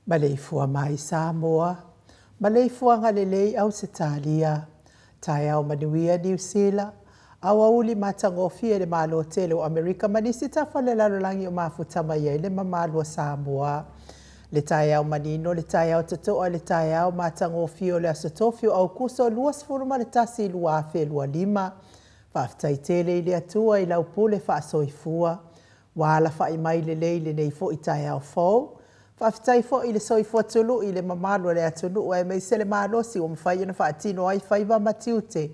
Maleifua mai Samoa, maleifuaga lelei Ausetalia, taeao manuia Niu Sila, aoauli matagofie le Malo tele o Amerika ma nisi tafa o le lalolagi o mafuta mai ai le mamalu o Samoa. Le taeao manino, le taeao totoa, le taeao matagofie o le Aso Tofi o Aukuso 21 2025. Faafetai tele i le Atua i lau pule faasoifua. Ua alafai mai lelei i lenei foi taeao fou. Faafetai foi i le soifua tului i le mamalu o le atunuu aemaise le malosi ua mafai ona faatino ai faiva ma tiute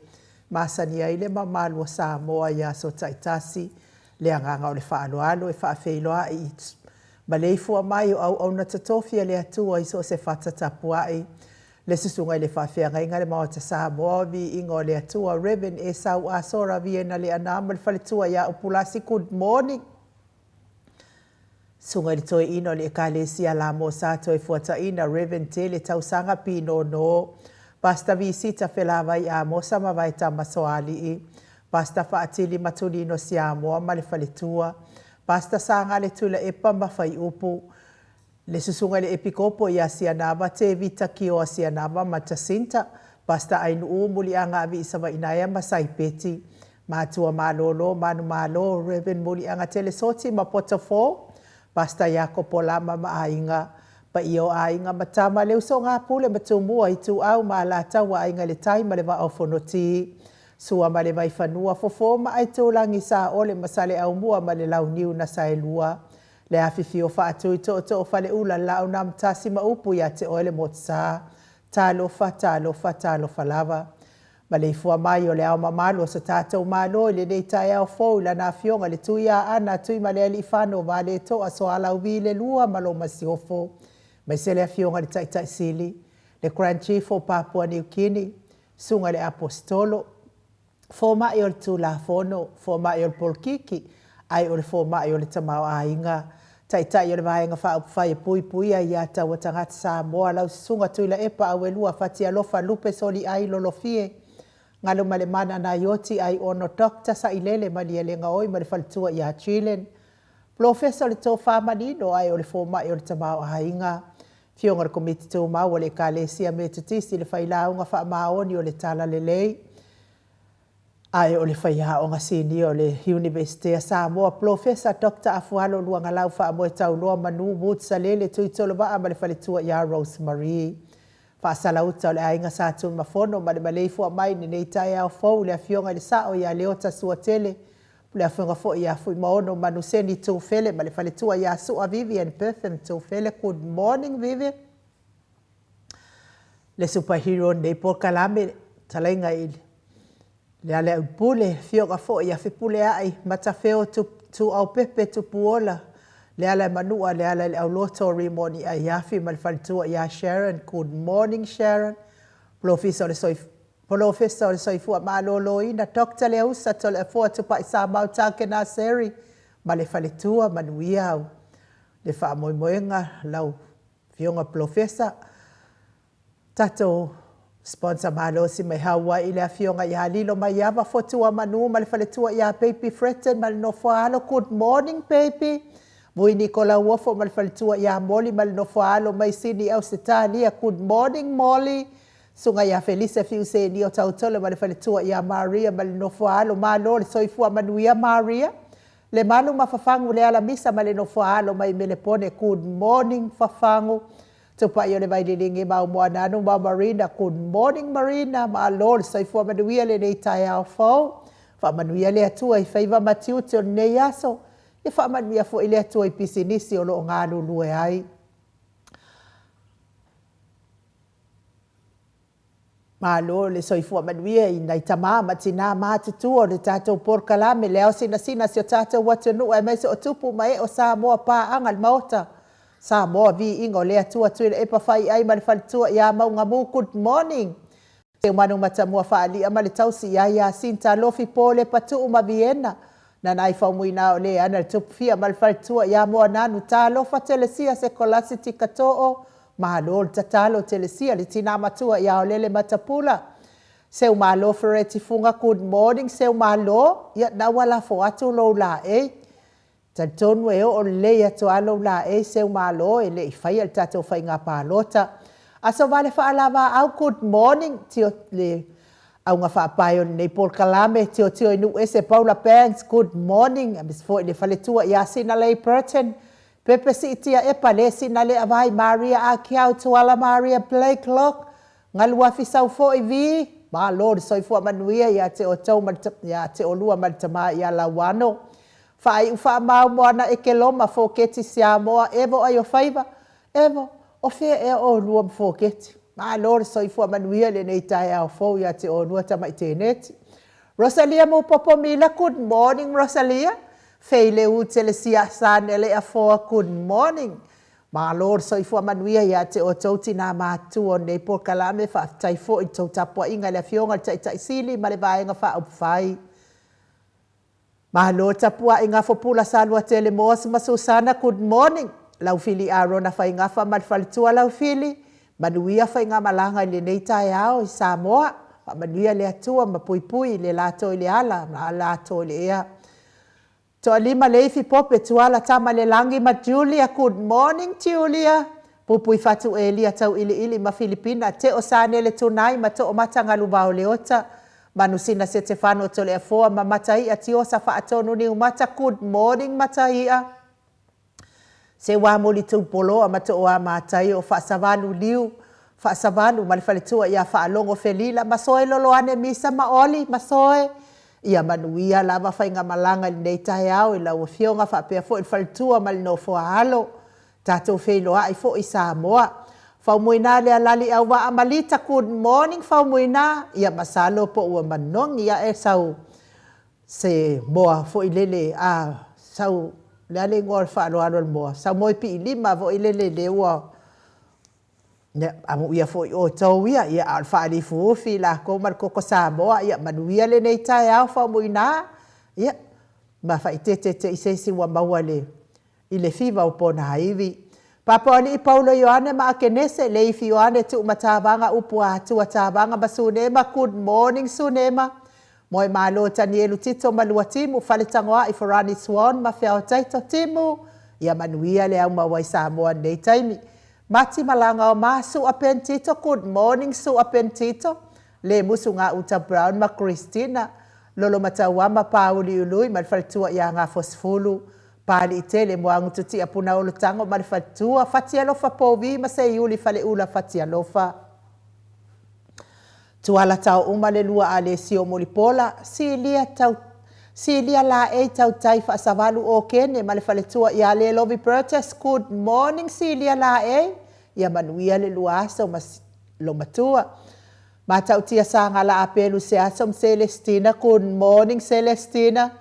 masani ai le mamalu o Samoa i aso taitasi. Le agaga o le faaaloalo e faafeiloai i maleifua mai o auauna totofi a le Atua i so o se fata tapuai. Le susuga i le faafeagaiga le Maota Samoa, viiga o le Atua, Rev. Esau Asora Viena Leaana ma le faletua ia Upulasi, good morning. Susuga i le Toeaina o le Ekalesia La Mosa Toefuataina, Rev. Tele Tausaga Pinono, Pastor Visita Felavai Amosa ma Vaetama Soalii, Pastor Faatili Matulino Siamoa ma le faletua, Pastor Sagale Tuilaepa ma Faiupu, le Susuga i le Epikopo ia Sianava Tevita Kioa Sianava ma Jacinta, Pastor Ainuu Muliaga Savainaea ma Saipeti, Matua Malolo Manumalo, Rev. Muliaga Telesoti ma Potofo, Pastor Iakopo Lama ma Aiga, Paia o Aiga ma Tama, le Usoga a Pule ma Tumua, Ituau ma Alataua, Aiga i le Tai ma le Vaa o Fonoti, Sua ma le Vaifanua, Fofo ma Aitulagi, Saole ma Saleaaumua ma le Launiu na Saelua, le afifio Faatui Tootoo Faleula, le Laau na Amotasi ma upu ia te oe le Motusa. Talofa, talofa, talofa lava. Maleifua mai o le Ao Mamalu o so tatou Malo i lenei taeao fou i Lana Afioga i le Tuiaana Tuimalealiifano Vaaletoa Sualauvi le Lua ma lou Masiofo, aemaise le Afioga i le Taitai Sili, le Grand Chief o Papua Niu Kini, Susuga i le Aposetolo, Fomai o le Tulafono, Fomai o le Polokiki, ae o le Fomai o le Tamaoaiga, Taitai o le Vaega Faaupufai e Puipuia Aia Tatau a Tagata Samoa, lau Susuga Tuilaepa Auelua Fatialofa Lupe Soliai Lolofie, Galumalemana Naioti Aiono Doctor Sailele Malielegaoi ma le faletua ia Jillian, Polofesa o le Tofa Manino ae o le Fomai o le Tamaoaiga, Afioga i le Komiti Tumau a le Ekalesia Metotisi, le Failauga Faamaoni o le Talalelei, ae o le Faiaoga Sinia o le Iunivesite a Samoa, Polofesa Doctor Afualo Luagalau Faamoetauloa Manu Wood Salele Tuitolovaa ma le faletua ia Rose Marie. Faasalauta o le Aiga Sa Tuimafono ma le maleifua mai i lenei taeao fou i le Afioga i le Sao ia Leota Suatele, le Afioga foi ia Fuimaono Manuseni Tufele ma le faletua ia Sua Vivian Bertham Tufele. Good morning Vivian. Le superhero o lenei polokalame, talaiga i Lealeaupule, Afioga foi ia Fepuleai Matafeo Tuaupepe Tupuola, Lealaemanua, Lealaeleauloto Rimoni Aiafi ma le faletua ia Sharon. Good morning Sharon. Polofisa o le Soifua Polofesa o le Soifua Maloloina, Doctor Leausa Toleafoa Tupaisamau Takenaseri ma le faletua, manuia au le faamoemoega lau Afioga Polofesa. Tatou sponsor malosi mai Hawaii le Afioga ia Lilo Maiava Fotuamanu ma le faletua ia Baby Fretton ma le nofoaalo. Good morning baby. Vui Nikola Uofo ma le faletua ia Molly ma le nofoaalo mai Sini Ausetalia. Good morning Molly. Susuga ia Felisa Fiusenia o Tautolo ma le faletua ia Maria ma le nofoaalo. Malo le soifua manuia Maria. Lemalu ma Fafagu le alamisa ma le nofoaalo mai Melepone. Good morning Fafagu. Tupai o le Vaililigi ma Moananu ma Marina. Good morning Marina. Malo le soifua manuia lenei taeao fou. Faamanuia le Atua i faiva ma tiute o lenei aso. Ia faamanuia foi le Atua i pisinisi o lo o galulue ai. Malo le soifua manuia i nai tamā ma tinā matutua o le tatou polokalame Le Ao Sinasina si o tatou atunuu aemaise o tupu ma ee o Samoa paaga le Maota Samoa viiga o le Atua Tuilaepa Faiai ma le faletua ia Maugamu Good morning Seumanu Matamua Faalia ma le tausi ia Iasinta Alofi Polepa Tuu ma Viena Nanai Faumuina o Leana le Tupufia ma le faletua ia Moananu Talofa Telesia Sekolasi Tikatoo Malo le tatalo Telesia le tina matua ia Olele Matapula Seumalo Fereti Fuga good morning Seumalo ia na ua lafo atu lou laei talitonu e oo lelei atu a lou laei Seumalo e le i faia le tatou faiga palota Aso Vale Faalavaau good morning tio le auga faapae o lenei polokalame Tiotio i Nuuese Paula Banks good morning aemaise foi le faletua ia Sinalei Burton Pepe siitia epa le sina le avai Maria Akiau Tuala Maria Blakelock Galuafi Saufoi vii Malo le soifua manuia ia te outou ma le ia te oulua ma le tama ia Lauano. Faaiu faamau Moana Ekeloma Foketi Siamoa Evo Aiofaiva Evo, o fea ea oulua ma Foketi? Malo le soifua manuia i lenei taeao fou ia te oulua tamai teneti. Rosalia Mupopo Mila Good morning Rosalia. Fei Leu Telesia Sanele Afoa Good morning. Malo le soifua manuia ia te outou tinā matutua o lenei polokalame, faafetai foi i le tou tapuaiga i le Afioga i le Taitai Sili ma le Vaega Faaupufai. Malo tapuai Gafopula Saluatele Moas ma Susana good morning Laufili Arona Faigafa ma le faletua Laufili manuia faigamalaga i lenei taeao i Samoa faamanuia le Atua ma puipui le lato i le ala ma lato i le ea Toalima Leifi Pope Tuala Tamalelagi ma Julia good morning Julia Pupui Fatu Elia Tauiliili ma Filipina Teo Sanele Tunai ma Toomata Galuvao Leota Manusina Setefano Toleafoa ma Mataia Tiosa Faatonu Niumata Good morning Mataia Seuamuli Tupoloa ma Tooa Mataio Faasavalu Liu Faasavalu ma le faletua ia Faalogo Felila Masoe Loloane Misa ma Oli Masoe Ia manuia lava faigamalaga i lenei taeao i lau afioga faapea foi le faletua ma le nofo a alo. Tatou feiloai foi i Samoa. Faumuina Lealali Auvaa ma Lita good morning Faumuina, ia masalo po ua manogi ae sau se moa foi lele a sau le a le igoa o le faaaloalo o le moa sau moe piilima foi lele lea ua ia amuia foi outou ia ia a o le faalifuufi lakou ma le koko Samoa ia manuia lenei taeao Faumuina ia ma faaeteete te i se isi ua maua le i le fiva o Ponaivi. Papaoalii Paulo Ioane ma Akenese, Leifi Ioane Tuumatavaga Upu a Atua Tavaga ma Sunema Good morning Sunema Moemalo Tanielu Tito ma Luatimu Faletagoai Forani Swan ma Feaotaito Timu Ia manuia le aumau ai Samoa i lenei taimi Mati Malaga o Ma Su'a Ben Tito Good morning Su'a Ben Tito Lemusu Gauta Brown ma Christina Lolomatauama Pāuliului ma le faletua ia Gafosefulu Pāliitele Moagututia Punaolotago ma le faletua Fatialofa Povi ma Seiuli Faleula Fatialofa Tuala Taouma le lua Alesio Mulipola Silia Tau Silia Laei Tautai Faasavalu Okene ma le faletua ia Lelovi Burgess Good morning Silia Laei Ia manuia le lua aso ma Lomatua. Matautia Sagala Apelu Seaso ma Celestina Good morning Celestina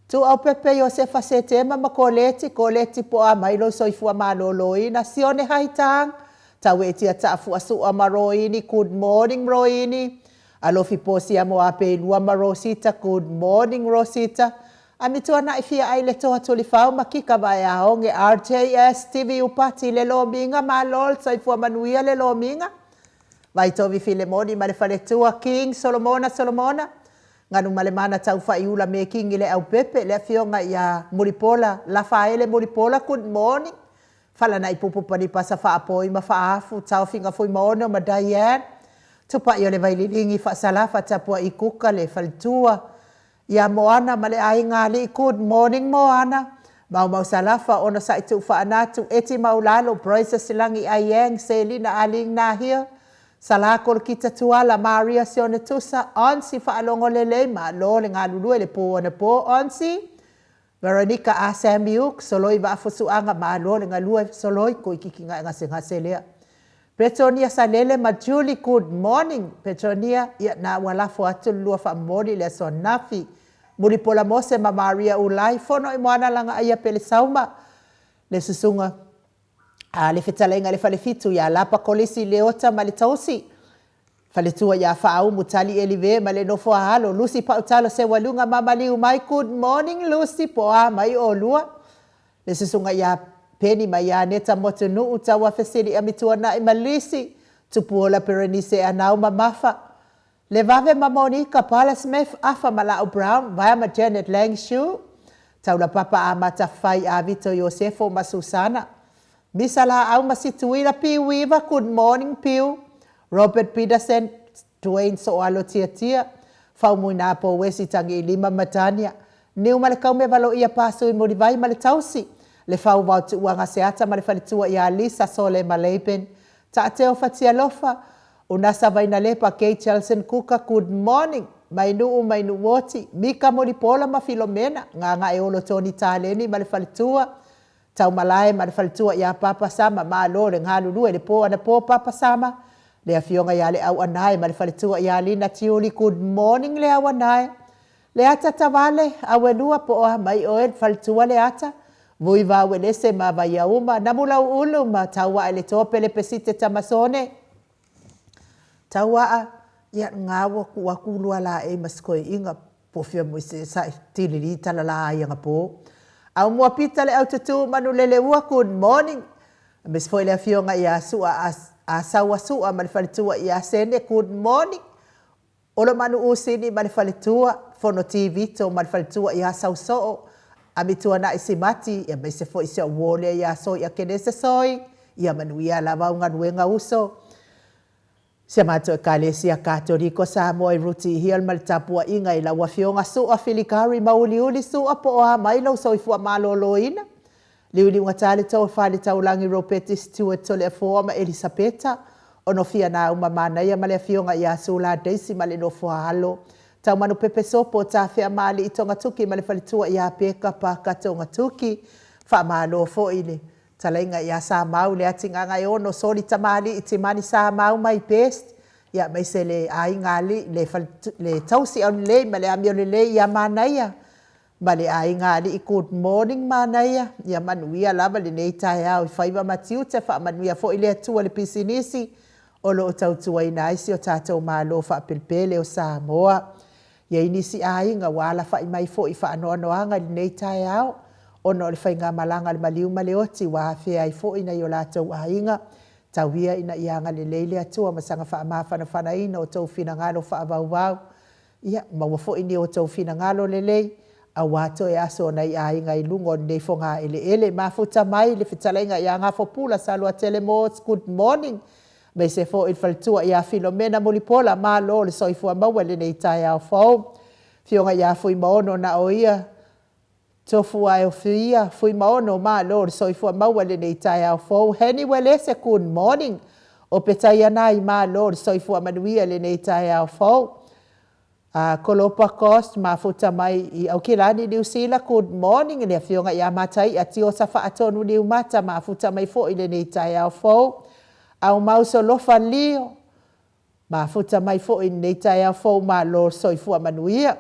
Tuuaupepe Iosefa Setema ma Koleti Koleti Poa mai lou soifua maloloina Sione Haitang Tauetia Taafua Sua ma Roini Good morning Roini Alofi Posia Moapeilua ma Rosita Good morning Rosita Amituana'i fia ai le toa Tulifau ma Kika Vaeaoge RJS TV Upati le Lomiga Malo le soifua manuia le Lomiga Vaitovi Filemoni ma le faletua King Solomona Solomona Galumalemana Taufaiula Mekingi le Aupepe le afioga ia Mulipola Lafaele Mulipola Good morning Falanai Pupu Panipasa Faapoi ma Faafu Taofiga Fuimaono ma Diane Tupai o le Vaililigi Faasalafa Tapuai Kuka le faletua Ia Moana ma le aiga alii Good morning Moana Maumau Salafa Onosai Tuufaanatu Eti Maulalo Bryce Silagi Aiang Selina Aling Nahia Sala Kolokita Tuala Maria Sione Tusa Onsi Faalogo Lelei Malo le galulue le po anapo Onsi Veronica A Samiuk Soloi Vaafusuaga Malo le galue Soloi Koikiki Gaegasegase lea Petronia Salele ma Julie Good morning Petronia ia na ua lafo atu le lua faamomoli le aso ananafi Mulipola Mose ma Maria Ulai Fono i Moana Lagaaia Pelesauma le susuga a le fetalaiga le Falefitu ia Lapa Kolisi Leota ma le Tausi Faletua ia Faaumu Tali Elive ma le nofo a alo Lucy Pautalo Seualuga ma Maliu mai Good morning Lucy po a mai olua Le susuga ia Penny ma ia Aneta Motunuu Tauafesili Amituanai ma Lisi Tupuola Perenise Anau ma Mafa Le Vave ma Monica Paula Smith Afa ma Lau Brown Vaea ma Janet Lang Shu Taulapapa Amata Fai Avito Iosefo ma Susana Misa Laau ma Situila Piu Iva Good morning Piu Robert Peterson Dwayne Soalo Tiatia Faumuina Pouesi Tagiilima ma Tania Niu ma le Kaumeva Loia Pasui Mulivai ma le Tausi Le Fau Vao Tuuaga Seata ma le Faletua ia Lisa Sole ma Laban Taateo Fatialofa Unasa Vainalepa Kay Chelson Kuka Good morning. mai Nuu mai Nuuoti, Mika Mulipola ma Filomena, Gagaeolo Tony Taleni ma le faletua, Taumalae ma le faletua ia Papa Sama, malo le galulue i le po anapo Papa Sama, le Afioga ia Leauanae ma le faletua ia Lina Tiuli, good morning Leauanae. Leata Tavale, Auelua po o a mai oe le faletua Leata, Vui Vauelese ma Vaiauma, Namulauulu ma Tauaeletoa Pele Pesite Tamasone, Tauaa, ia lena ua tuu atu lua laei ma si toeaina po o fea moi se sa e tilili talala ai anapo. Aumua Pita le aututu Manuleleua, good morning. Aemaise foi le afioga ia Sua Asaua Sua ma le faletua ia Sene, good morning. Olomanu Usini ma le faletua, Fonoti Vito ma le faletua ia Sausoo, Amituanai Simati, aemaise foi si au uo lea ia Soi Akenese Soi, ia manuia lava au galuega uso. Si a matou Ekalesia Katoliko Samoa i Rooty Hill ma le tapuaiga i lau Afioga Sua Filigari Mauliuli Sua po o a mai lou soifua maloloina. Liuliugata le tofa le taulagi Ropeti Stewart Toleafoa ma Elisapeta Onofia Nauma Manaia ma le Afioga ia Sula Daisy ma le nofo a alo Taumanu Pepe Sopo Tafea Maalii Togatuki ma le faletua ia Peka Paka Togatuki. Faamalo foi i le Talaiga ia Samau Leatigagaeono Soli Tamalii Timani Samau my best ia aemaise le aiga alii le le tausi aulelei ma le amio lelei ia Manaia ma le aiga alii good morning Manaia ia manuia lava lenei taeao i faiva ma tiute faamanuia foi le Atua i le pisinisi o lo o tautuaina ai si o tatou Malo faapelepele o Samoa. I ai nisi aiga ua alafai mai foi i faanoanoaga i lenei taeao ona o le faigamalaga a le maliu ma le oti ua afea ai foi nai o latou aiga. Tau ia ina ia agalelei le Atua ma saga faamafanafanaina outou finagalo faavauvau. Ia, maua foi ni outou finagalo lelei aua toe aso o nai aiga i luga o lenei fogaeleele. Mafuta mai le fetalaiga ia Gafopula Saluatele Mots, good morning. Aemaise foi le faletua ia Filomena Mulipola, malo le soifua maua i lenei taeao fou. Afioga ia Fuimaono na o ia Tofuaeofia Fuimaono, malo le soifua maua i lenei taeao fou. Henny Uelese, good morning. Opetaianai, malo le soifua manuia i lenei taeao fou. Kolopa Cost, mafuta mai i Aukilani, Niu Sila, good morning i le afioga ia Mataia Tiosa Faatonu Niumata, mafuta mai foi i lenei taeao fou. Aumau Solofa Lio, mafuta mai foi i lenei taeao fou, malo le soifua manuia.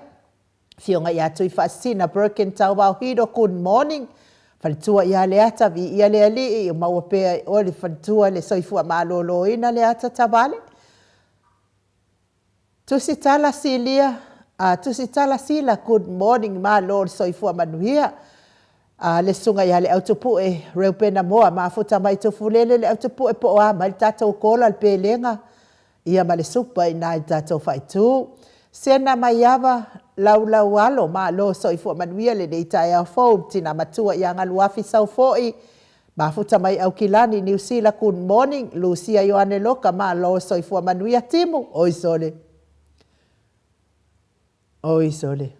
Afioga ia Tuifaasisina Birkin Tauvao Hido, good morning. Faletua ia Leata, viia le Alii, ia maua pea e oe le faletua le soifua maloloina Leata Tavale. Tusitala Silia, a Tusitala Sila, good morning, malo le soifua manuia. A le susuga ia Leautupue Reupena Moa, mafuta mai Tufulele Leautupue po o a mai le tatou kola le pelega ia ma le supa i ina i le tatou faaitu. Sena Maiava Laulaualo, malo soifua manuia lenei taeao fou, le tina matua ia Galuafi Saufoi, Mafuta mai Aukilani, Niu Sila, good morning, Lusia Ioane Loka, malo soifua manuia, Timu, oi sole, oi sole.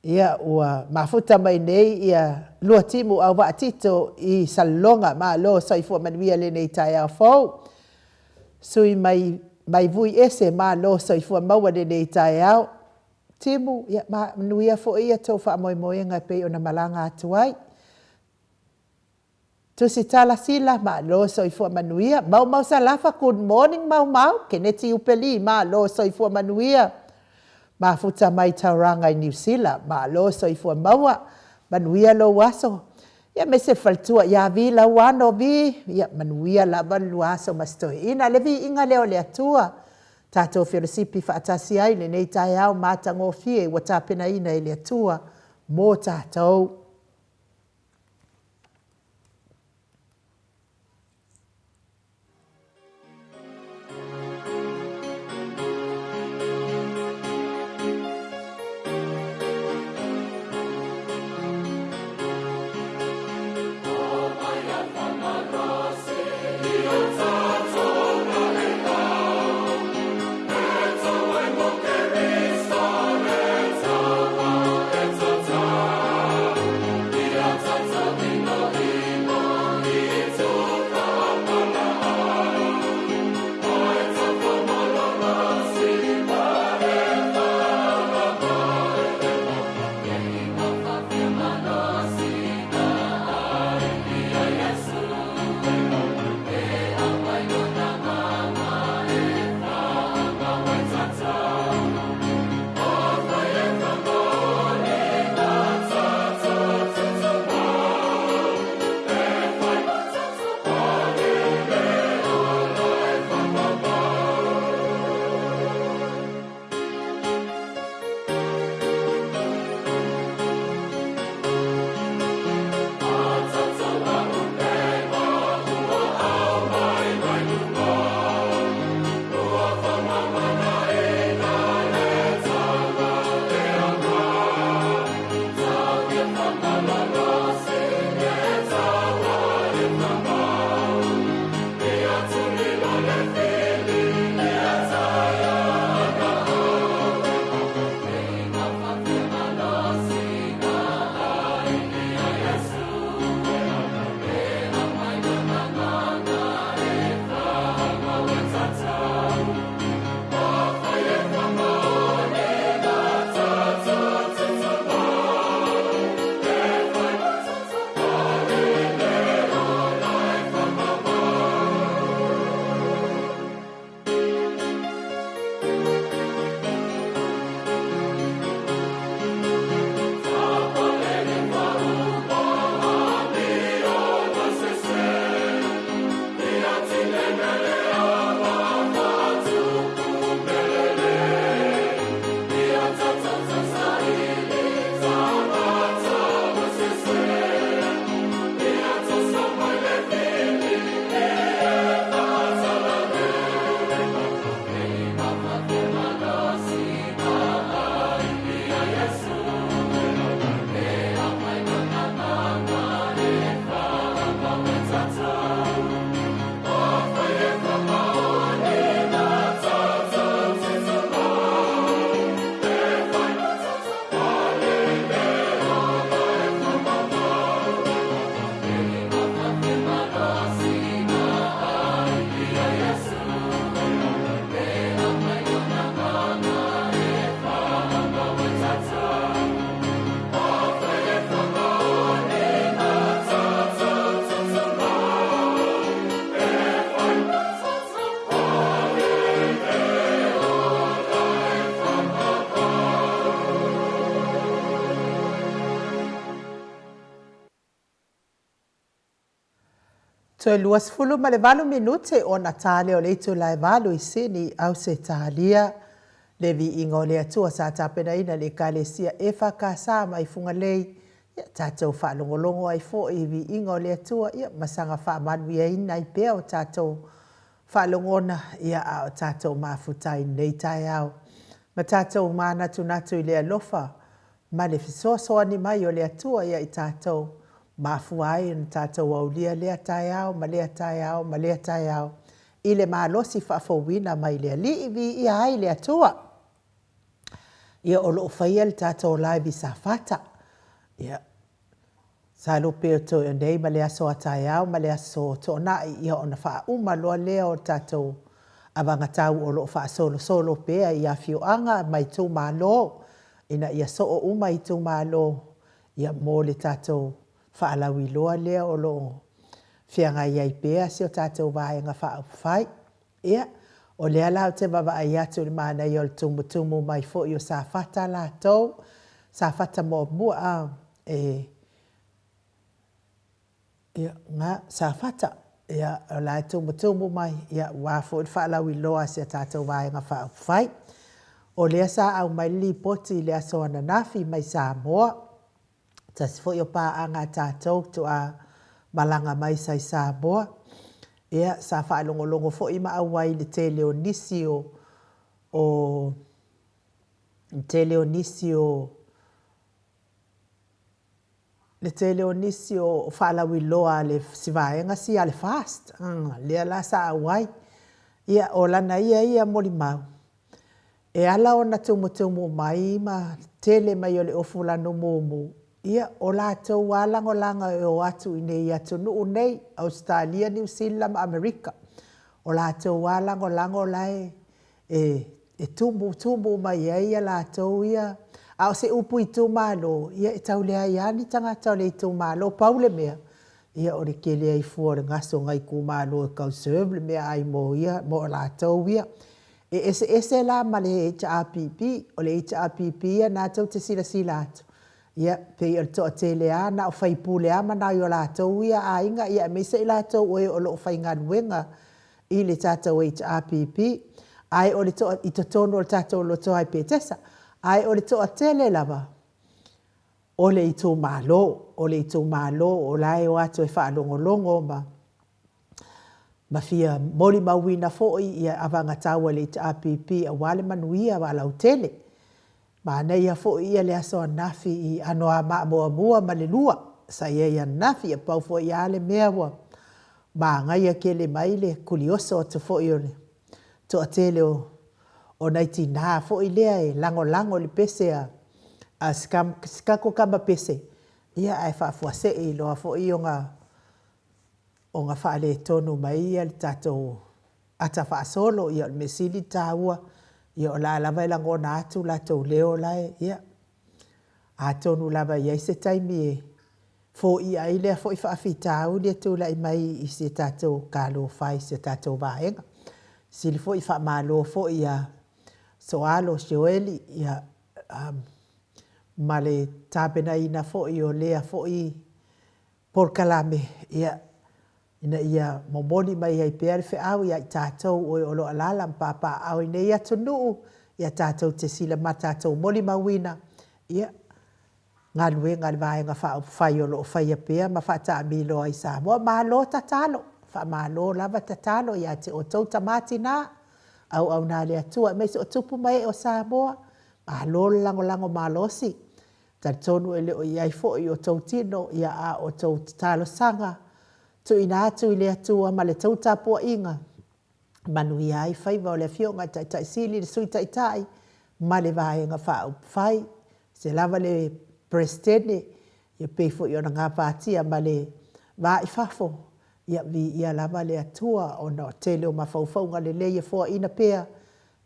Ia, ua mafuta mai nei ia lua timu Auvaa Tito i Salelologa, malo soifua manuia lenei taeao fou. Sui mai, mai Vui Ese, malo soifua maua lenei taeao. Timu, ia manuia foi ia tou faamoemoega e pei ona malaga atu ai. Tusitala Sila, malo soifua manuia. Maumau Salafa, good morning Maumau. Keneti Upeli, malo soifua manuia. Mafuta mai Tauranga i Niu Sila, malo soifua maua. Manuia lou aso. Ia aemaise le faletua ia Vi Lauano Vi, ia manuia lava le lua aso ma si toeaina. Le viiga lea o le Atua, tatou felosipi faatasi ai i lenei taeao matagofie ua tapenaina e le Atua mo tatou. Toe 28 minute ona ta lea o le itula e 8 i Sini, Ausetalia. Le viiga o le Atua sa tapenaina e le Ekalesia EFKS mai Fugalei, ia tatou faalogologo ai foi i viiga o le Atua, ia ma saga faamanuiaina ai pea o tatou faalogona, ia a o tatou mafuta ai i lenei taeao. Ma tatou manatunatu i le alofa ma le fesoasoani mai o le Atua ia i tatou, mafua ai ona tatou aulia lea taeao ma lea taeao ma lea taeao i le malosi faafouina mai le Alii. Viia ai le Atua. Ia o lo o faia le tatou live i Safata. Ia, masalo pe toe o nei ma le aso a taeao ma le aso Toonai, ia ona faauma loa lea o le tatou avagatau o lo o faasolosolo pea i afioaga ma itumalo, ina ia soo uma itumalo, ia mo le tatou faalauiloa lea o lo o feagai ai pea si o tatou Vaega Faaupufai. Ia, o lea la ou te vaavaai atu i le manaia o le tumutumu mai foi o Safata latou, Safata 1, a, e, ia, na, Safata, ia, o la e tumutumu mai, ia, aua foi le faalauiloa a si a tatou Vaega Faaupufai. O lea sa aumai le lipoti i le aso ananafi mai Samoa, tasi foi o paaga a tatou faatoa malaga mai sa i Samoa. Ia, sa faalogologo foi ma auai i le tele o nisi o, o, le tele o nisi o, le tele o nisi o faalauiloa a le si vaega sia a le FAST, lea la sa auai. Ia, o lana ia ia molimau, e ala ona tumutumu mai ma tele mai o le ofu lanu mumu, ia, o latou lava lagolago e o atu i inei i atunuu nei, Ausetalia, Niu Sila ma Amerika. O latou lava lagolago la e e tumutumu mai ai a latou ia. A o se upu itumalo, ia e tau leai lava ni tagata o le itumalo. Pau le mea, ia o le kele ai fua o le gaso nai itumalo e tau serve le meaai mo ia, mo latou ia. E eseese la ma le HRPP. O le HRPP ia lena tou te silasila atu, ia pei o le toatele lava na o faipule lava ma nai o latou ia aiga, ia aemaise i latou o e o lo o faigaluega i le tatou HRPP, ae o le toa, i totonu o le tatou loto Aipetesa, ae o le toatele lava o le itumalo, o le itumalo o la e o atu e faalogologo ma ma fia molimauina foi ia avagatau a le HRPP aua le manuia lautele. Manaia foi ia le aso ananafi i Anoamaa 1 ma le 2 sa i ai ananafi. Ia pau foi lava le mea ua manaia tele mai le kulioso atu foi o le toatele o o nai tinā foi lea e lagolago i le pese a si tatou tama pese, ia ae faafuasei loa foi ona ona faaletonu mai ia le tatou ata faasolo. Ia o le mea sili ona taua, ia o la lava e lagona atu latou leo la e, ia, atonu lava e i ai se taimi e foia ai lea foi faafitauli e tulai mai i si a tatou talofa e i si a tatou vaega. Sili foi faamalo foi ia Soalo Joeli, ia, ma le tapenaina foi o lea foi polokalame, ia, ina ia momoli mai ai pea le feau ia i tatou o e o lo o alaala ma papaaao i nei atunuu, ia tatou te sila ma tatou molimauina, ia, galuega a le Vaega Faaupufai o lo o faia pea ma faataamilo ai i Samoa. Malo tatalo, faamalo lava tatalo ia te outou tama tina, auauna a le Atua aemaise o tupu ma ee o Samoa, malo le lagolago malosi. Talitonu e le o i ai foi i o outou tino, ia a o outou talosaga tuuina atu i le Atua ma le tou tapuaiga, manuia ai faiva o le Afioga i le Taitai Sili, le Sui Taitai ma le Vaega Faaupufai, se lava le Peresetene, ia pei foi ona gapatia ma le va i fafo, ia viia lava le Atua ona o le tele o mafaufauga lelei e foaina pea,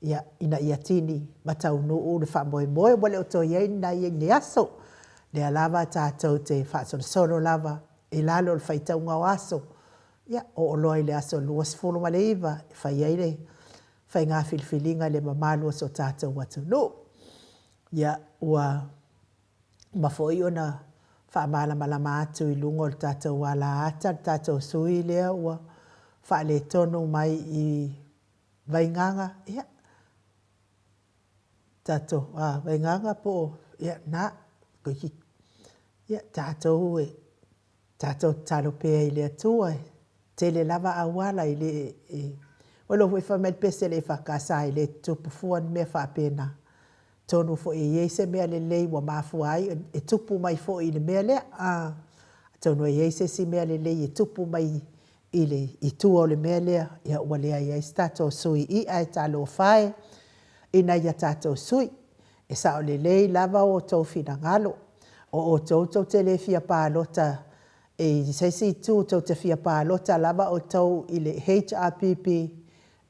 ia, ina ia tini ma taunuu le faamoemoe ua le o toe i ai ni nai aso. O lea lava tatou te faasolosolo lava i lalo o le faitauga o aso, ia, oo loa i le aso 29 e fai ai le faiga filifiliga i le mamalu o si o tatou atunuu. Ia, ua uma foi ona. Faamalamalama atu i luga o le tatou alaata le tatou sui lea ua faaletonu mai i Vaigaga, ia, tatou, a, Vaigaga po o, ia, na, ia, tatou e, tatou tatalo pea i le Atua e tele lava auala e le, e, ua iloa foi fai mai le pese a le EFKS e le tutupu fua ni mea faapena. Atonu foi e i ai se mea lelei ua mafua ai e tupu mai foi i le mea lea. Atonu e i ai se isi mea lelei e tupu mai i le i tua o le mea lea, ia ua leai ai se tatou sui i'a e talofa e i nai a tatou sui. E sao lelei lava o outou finagalo, o outou tou te le fia palota i se isi itu, tou te fia palota lava outou i le HRPP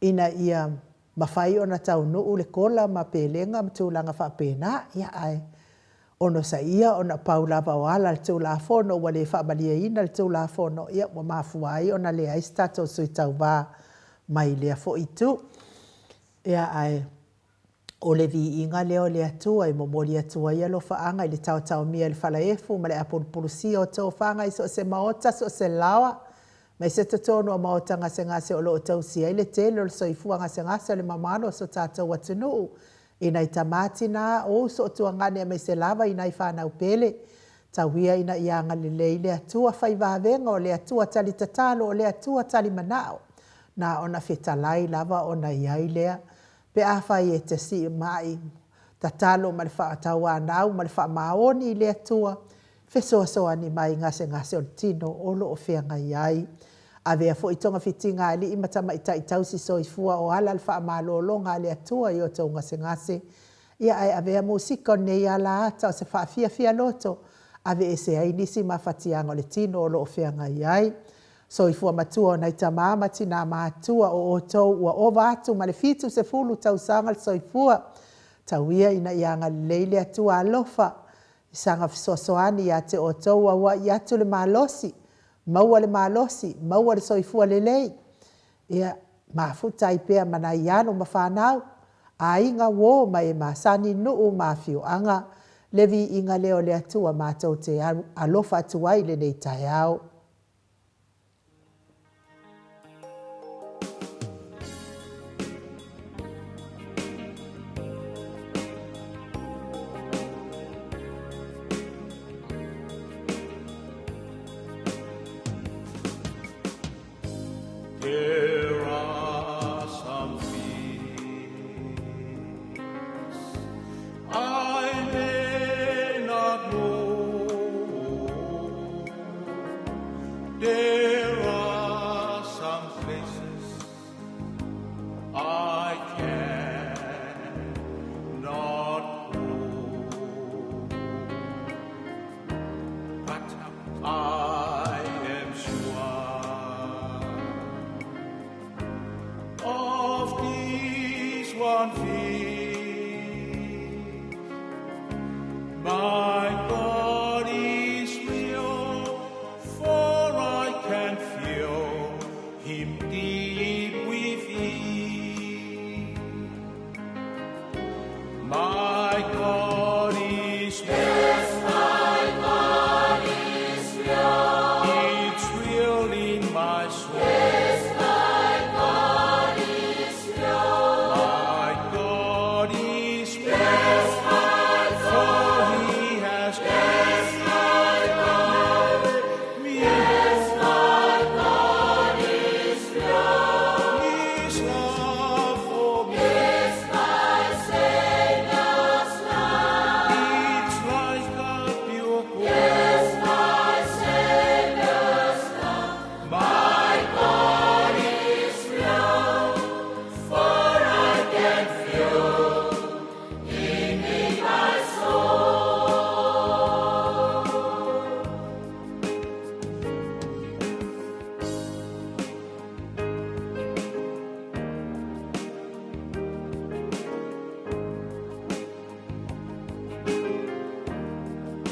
ina ia mafai ona taunuu le kola ma pelega ma tulaga faapena. Ia ae onosaia ona pau lava o ala o le Tulafono ua le faamalieina le Tulafono, ia ua mafua ai ona leai se tatou sui tauva mai lea foi itu. Ia ae o le viiga lea o le Atua e momoli atu ai alofaaga i le taotaomia i le falaefu ma le apulupulusia o tofaga i so o se maota, so o se laoa, aemaise totonu o maota gasegase o lo o tausia ai le tele o le soifua gasegase o le mamalu o si o tatou atunuu, i nai tama, tina, o uso, o tuagane aemaise lava i nai fanau pele. Tau ia ina ia agalelei le Atua, fai vavega o le Atua, tali tatalo o le Atua, tali manao. Na ona fetalai lava ona i ai lea pe afai e te siimai, tatalo ma le faatauanau ma le faamaoni i le Atua, fesoasoani mai i gasegase o le tino o lo o feagai ai. Avea foi togafitiga a alii ma tamaitai tausi soifua o ala le faamalologa a le Atua i o outou gasegase, ia ae avea musika o lenei alaata o se faafiafia loto, aveese ai nisi mafatiaga o le tino o lo o feagai ai. Soifua matua o nai tama ma tina matutua o outou ua ova atu ma le 70 tausaga le soifua, tau ia ina ia agalelei le Atua alofa i saga fesoasoani ia te outou, auai atu le malosi, maua le malosi, maua le soifua lelei, ia mafuta ai pea ma nai alo ma fanau, aiga, uo ma e masani, nuu ma afioaga. Le viiga lea o le Atua matou te alofa atu ai i lenei taeao. There are some things I may not know. There are some places I cannot go. But I am sure of this one thing. My God is real, for I can feel him deep within. My God is real. Yes, my God is real. It's real in my soul. Yes, my God is real. My God is real. Yes, my God. For he has yes, my God. Me. Yes, my God is real. His love for me. It's my Savior's love. It's like a pure gold. Yes, my Savior's love. My God is real, for I can feel Him in my soul.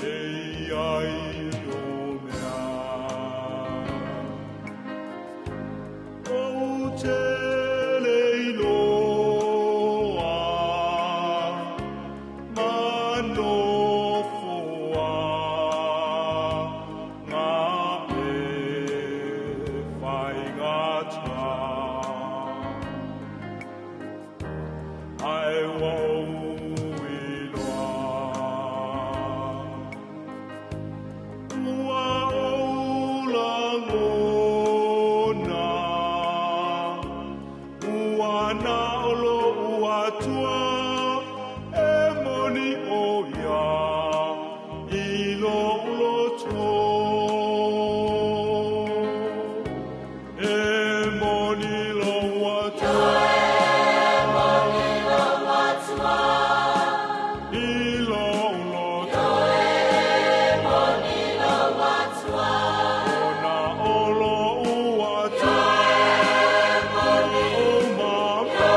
E ai o mea ou te le iloa ma nofo ai. Ae ua ou iloa. Ua ou lagona, ua na o loʻu Atua e moni ʻo ia i loʻu loto. E moni lou Atua. E moni lou Atua. I lou loto. E moni lou Atua. Ona o lou Atua. E moni. O mama.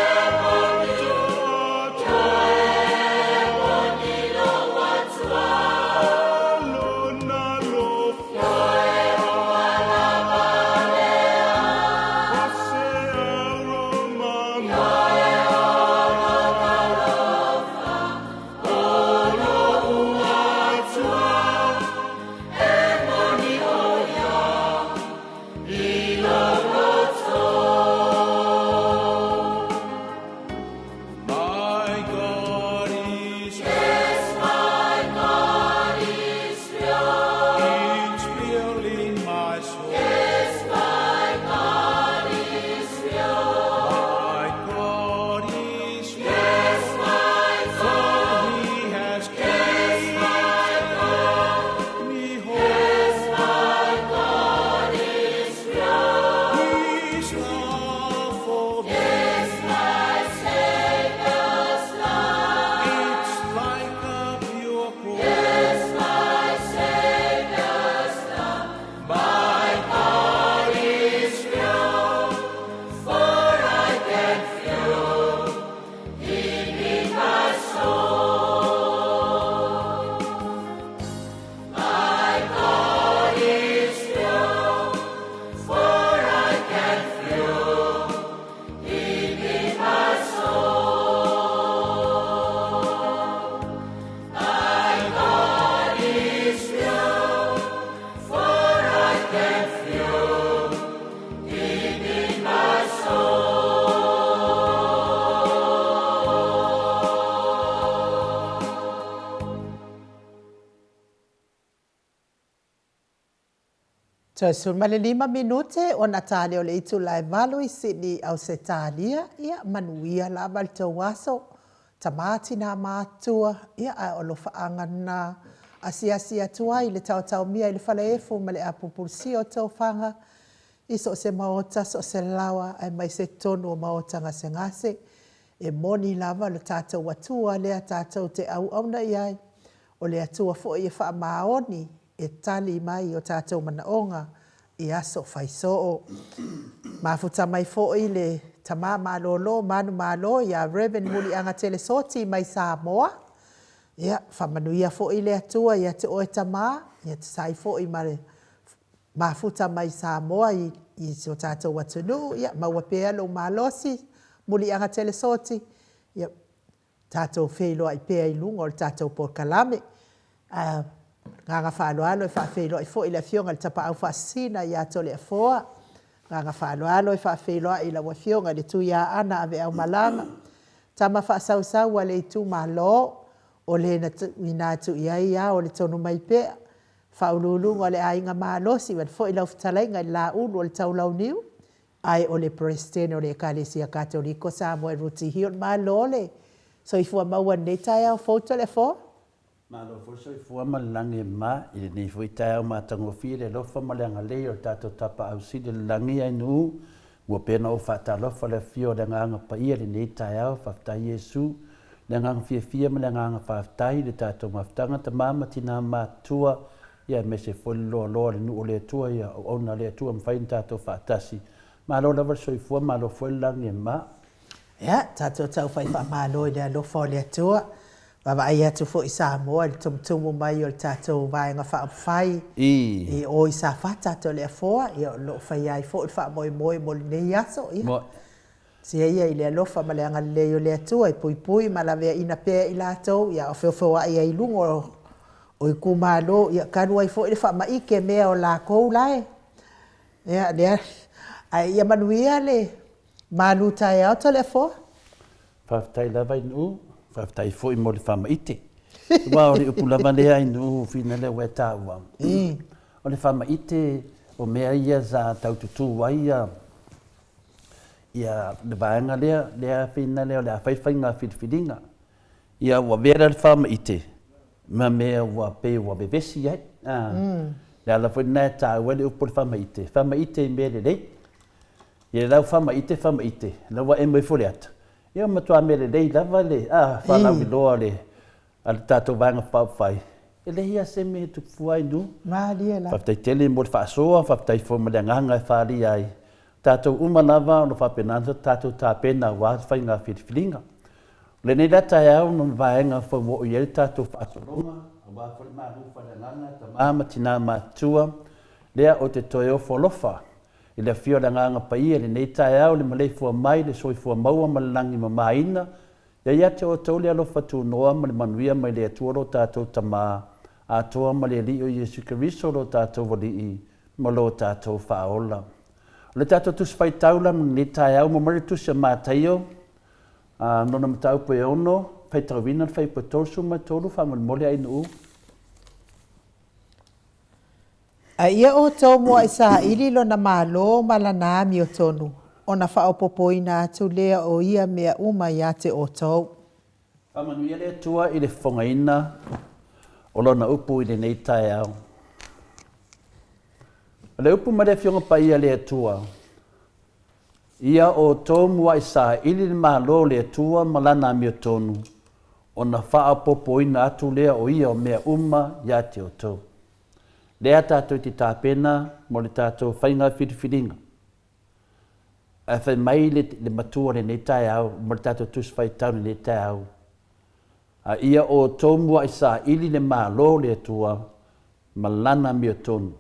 E moni. Atua. E moni lou Atua. Lona lofa. My God is Yes, my God is real. It's real in my soul. Yes, my God is real. My God is real. Yes, my God. For he has Yes, my God. kept me whole. Yes, my God is real. His love for me. Yes, my Savior's love. It's like a pure gold. Yes, my Savior's love. My God is real, for I can feel Him in my soul. My God is real, for I can feel Him in my soul. My God is real, for I can feel Him in my soul. Toe 15 minute ona ta lea o le itula e 8 i Sydney, Ausetalia. Ia, manuia lava le tou aso, tama tina matua, ia ae o alofaaga na asiasi atu ai i le taotaomia i le falaefu ma le apupulusia o tofaga i so o se maota, so o se laoa aemaise tonu o maota gasegase. E moni lava lo tatou Atua lea tatou te auauna i ai, o le Atua foi e faamaoni e tali mai i o tatou manaoga i aso fai soo. Mafuta mai foi le tama malolo manumalo ia Rev. Muliagatele Soti mai Samoa. Ia, faamanuia foi le Atua ia te oe tama, ia tusa ai foi ma le mafuta mai Samoa i i si o tatou atunuu. Ia, maua pea lou malosi, Muliagatele Soti, ia tatou feiloai pea i luga o le tatou polokalame. Ae agaga faaaloalo e faafeiloai foi i le Afioga i le Tapaau Faasisina ia Toleafoa. Agaga faaaloalo e faafeiloai i lau Afioga i le Tuiaana Aveaumalaga, tama faasausau a le itumalo, o le na tuuina atu i ai ao o le Tonumaipea, Faauluuluga o le Aiga Malosi, vaeane foi lau fetalaiga i le Laulu o le Taulauniu, ae o le Peresetene o le Ekalesia Katoliko Samoa e Ruti Hill. Malo le soifua maua i lenei taeao fou Toleafoa. Malo foi le soifua ma le lagi e mama i lenei foi taeao matagofie le alofa ma le agalelei o le tatou Tapaau Sili o le Lagi Ainuu ua pea ona ou faatalofa le afio o le Agaga Paia i lenei taeao. Faafetai Iesu le agaga fiafia ma le agaga faafetai i le tatou mafutaga tama ma tina matutua ia aemaise foi le loaloa o le nuu o le Atua ia auauna a le Atua mafai ona tatou faatasi. Malo lava le soifua malo foi le lagi e mama. Ia, tatou tau fai faamalo i le alofa o le Atua. Vaavaai atu foi Samoa i le tumutumu mai o le tatou Vaega Faaupufai i o i Safata, Toleafoa, ia o lo o faia ai foi le faamoemoe mo lenei aso. Ia, sia ia i le alofa ma le agalelei o le Atua e puipui ma laveaiina pea i latou, ia a o feofeoai ai i luga o itumalo, ia talu ai foi le faamaite mea o latou la e. Ia, lea Ae ia manuia le malu taeao Toleafoa. Faafetai lava i Nu'u, faafetai foi mo le faamaite. Aua o le upu lava lea i Nu'u whina lea ua e taua, o le faamaite o mea ia sa tau tutū ai ia ia le vaega lea, lea whina lea o le a fai faiga filifiliga. Ia ua avea lea le faamaite ma mea ua pei ua vevesi ai. Le ala foi lena e taua ai le upu o le faamaite, faamaite i mea lelei. Ia lau faamaite faamaite, la ua emo ifo le ata, ia ua matua mea lelei lava le faalauiloa a le a le tatou Vaega Faaupufai, e leai lava se mea e tupu fua ai nuu. Malie lava. Faafetai tele mo le faasoa, faafetai foi mo le agaga e faaalia ai. Tatou uma lava o lo o faapena ona tatou tapena aua faiga filifiliga. O lenei la taeao no le vaega foi ua oo i ai le tatou faasologa, aua foi le malu faaleagaga a tama ma tina matutua, lea ou te toe ofo alofa I le afio o le Agaga Paia i lenei taeao i le maleifua mai i le soifua maua ma le lagi mamaina, ia ia te outou le alofa tunoa ma le manuia mai le Atua lo tatou Tama atoa ma le Alii o Iesu Keriso lo tatou Alii ma lo tatou Faaola. O le tatou Tusi Faitau la mo lenei taeao ua mai le Tusi a Mataio, a lona mataupu e ono, faitauina le fuaiupu e 33 faamolemole Ainuu. A ia outou muaʻi saili lona Malo ma lana amiotonu, ona faaopoopoina atu lea o ia mea uma iā te outou. Faamanuia le Atua i le fofogaina o Lona upu i lenei taeao. O le upu mai le Afioga Paia a le Atua, Ia outou muaʻi saili le Malo o le Atua ma Lana amiotonu, ona faaopoopoina atu lea o ia mea uma iā te outou. Lea tatou te tapena mo le tatou faiga filifiliga. Ae fai mai le, le matua o lenei taeao ma le tatou Tusi Faitau i lenei taeao, A ia outou muaʻi saili le Malo o le Atua ma Lana amiotonu,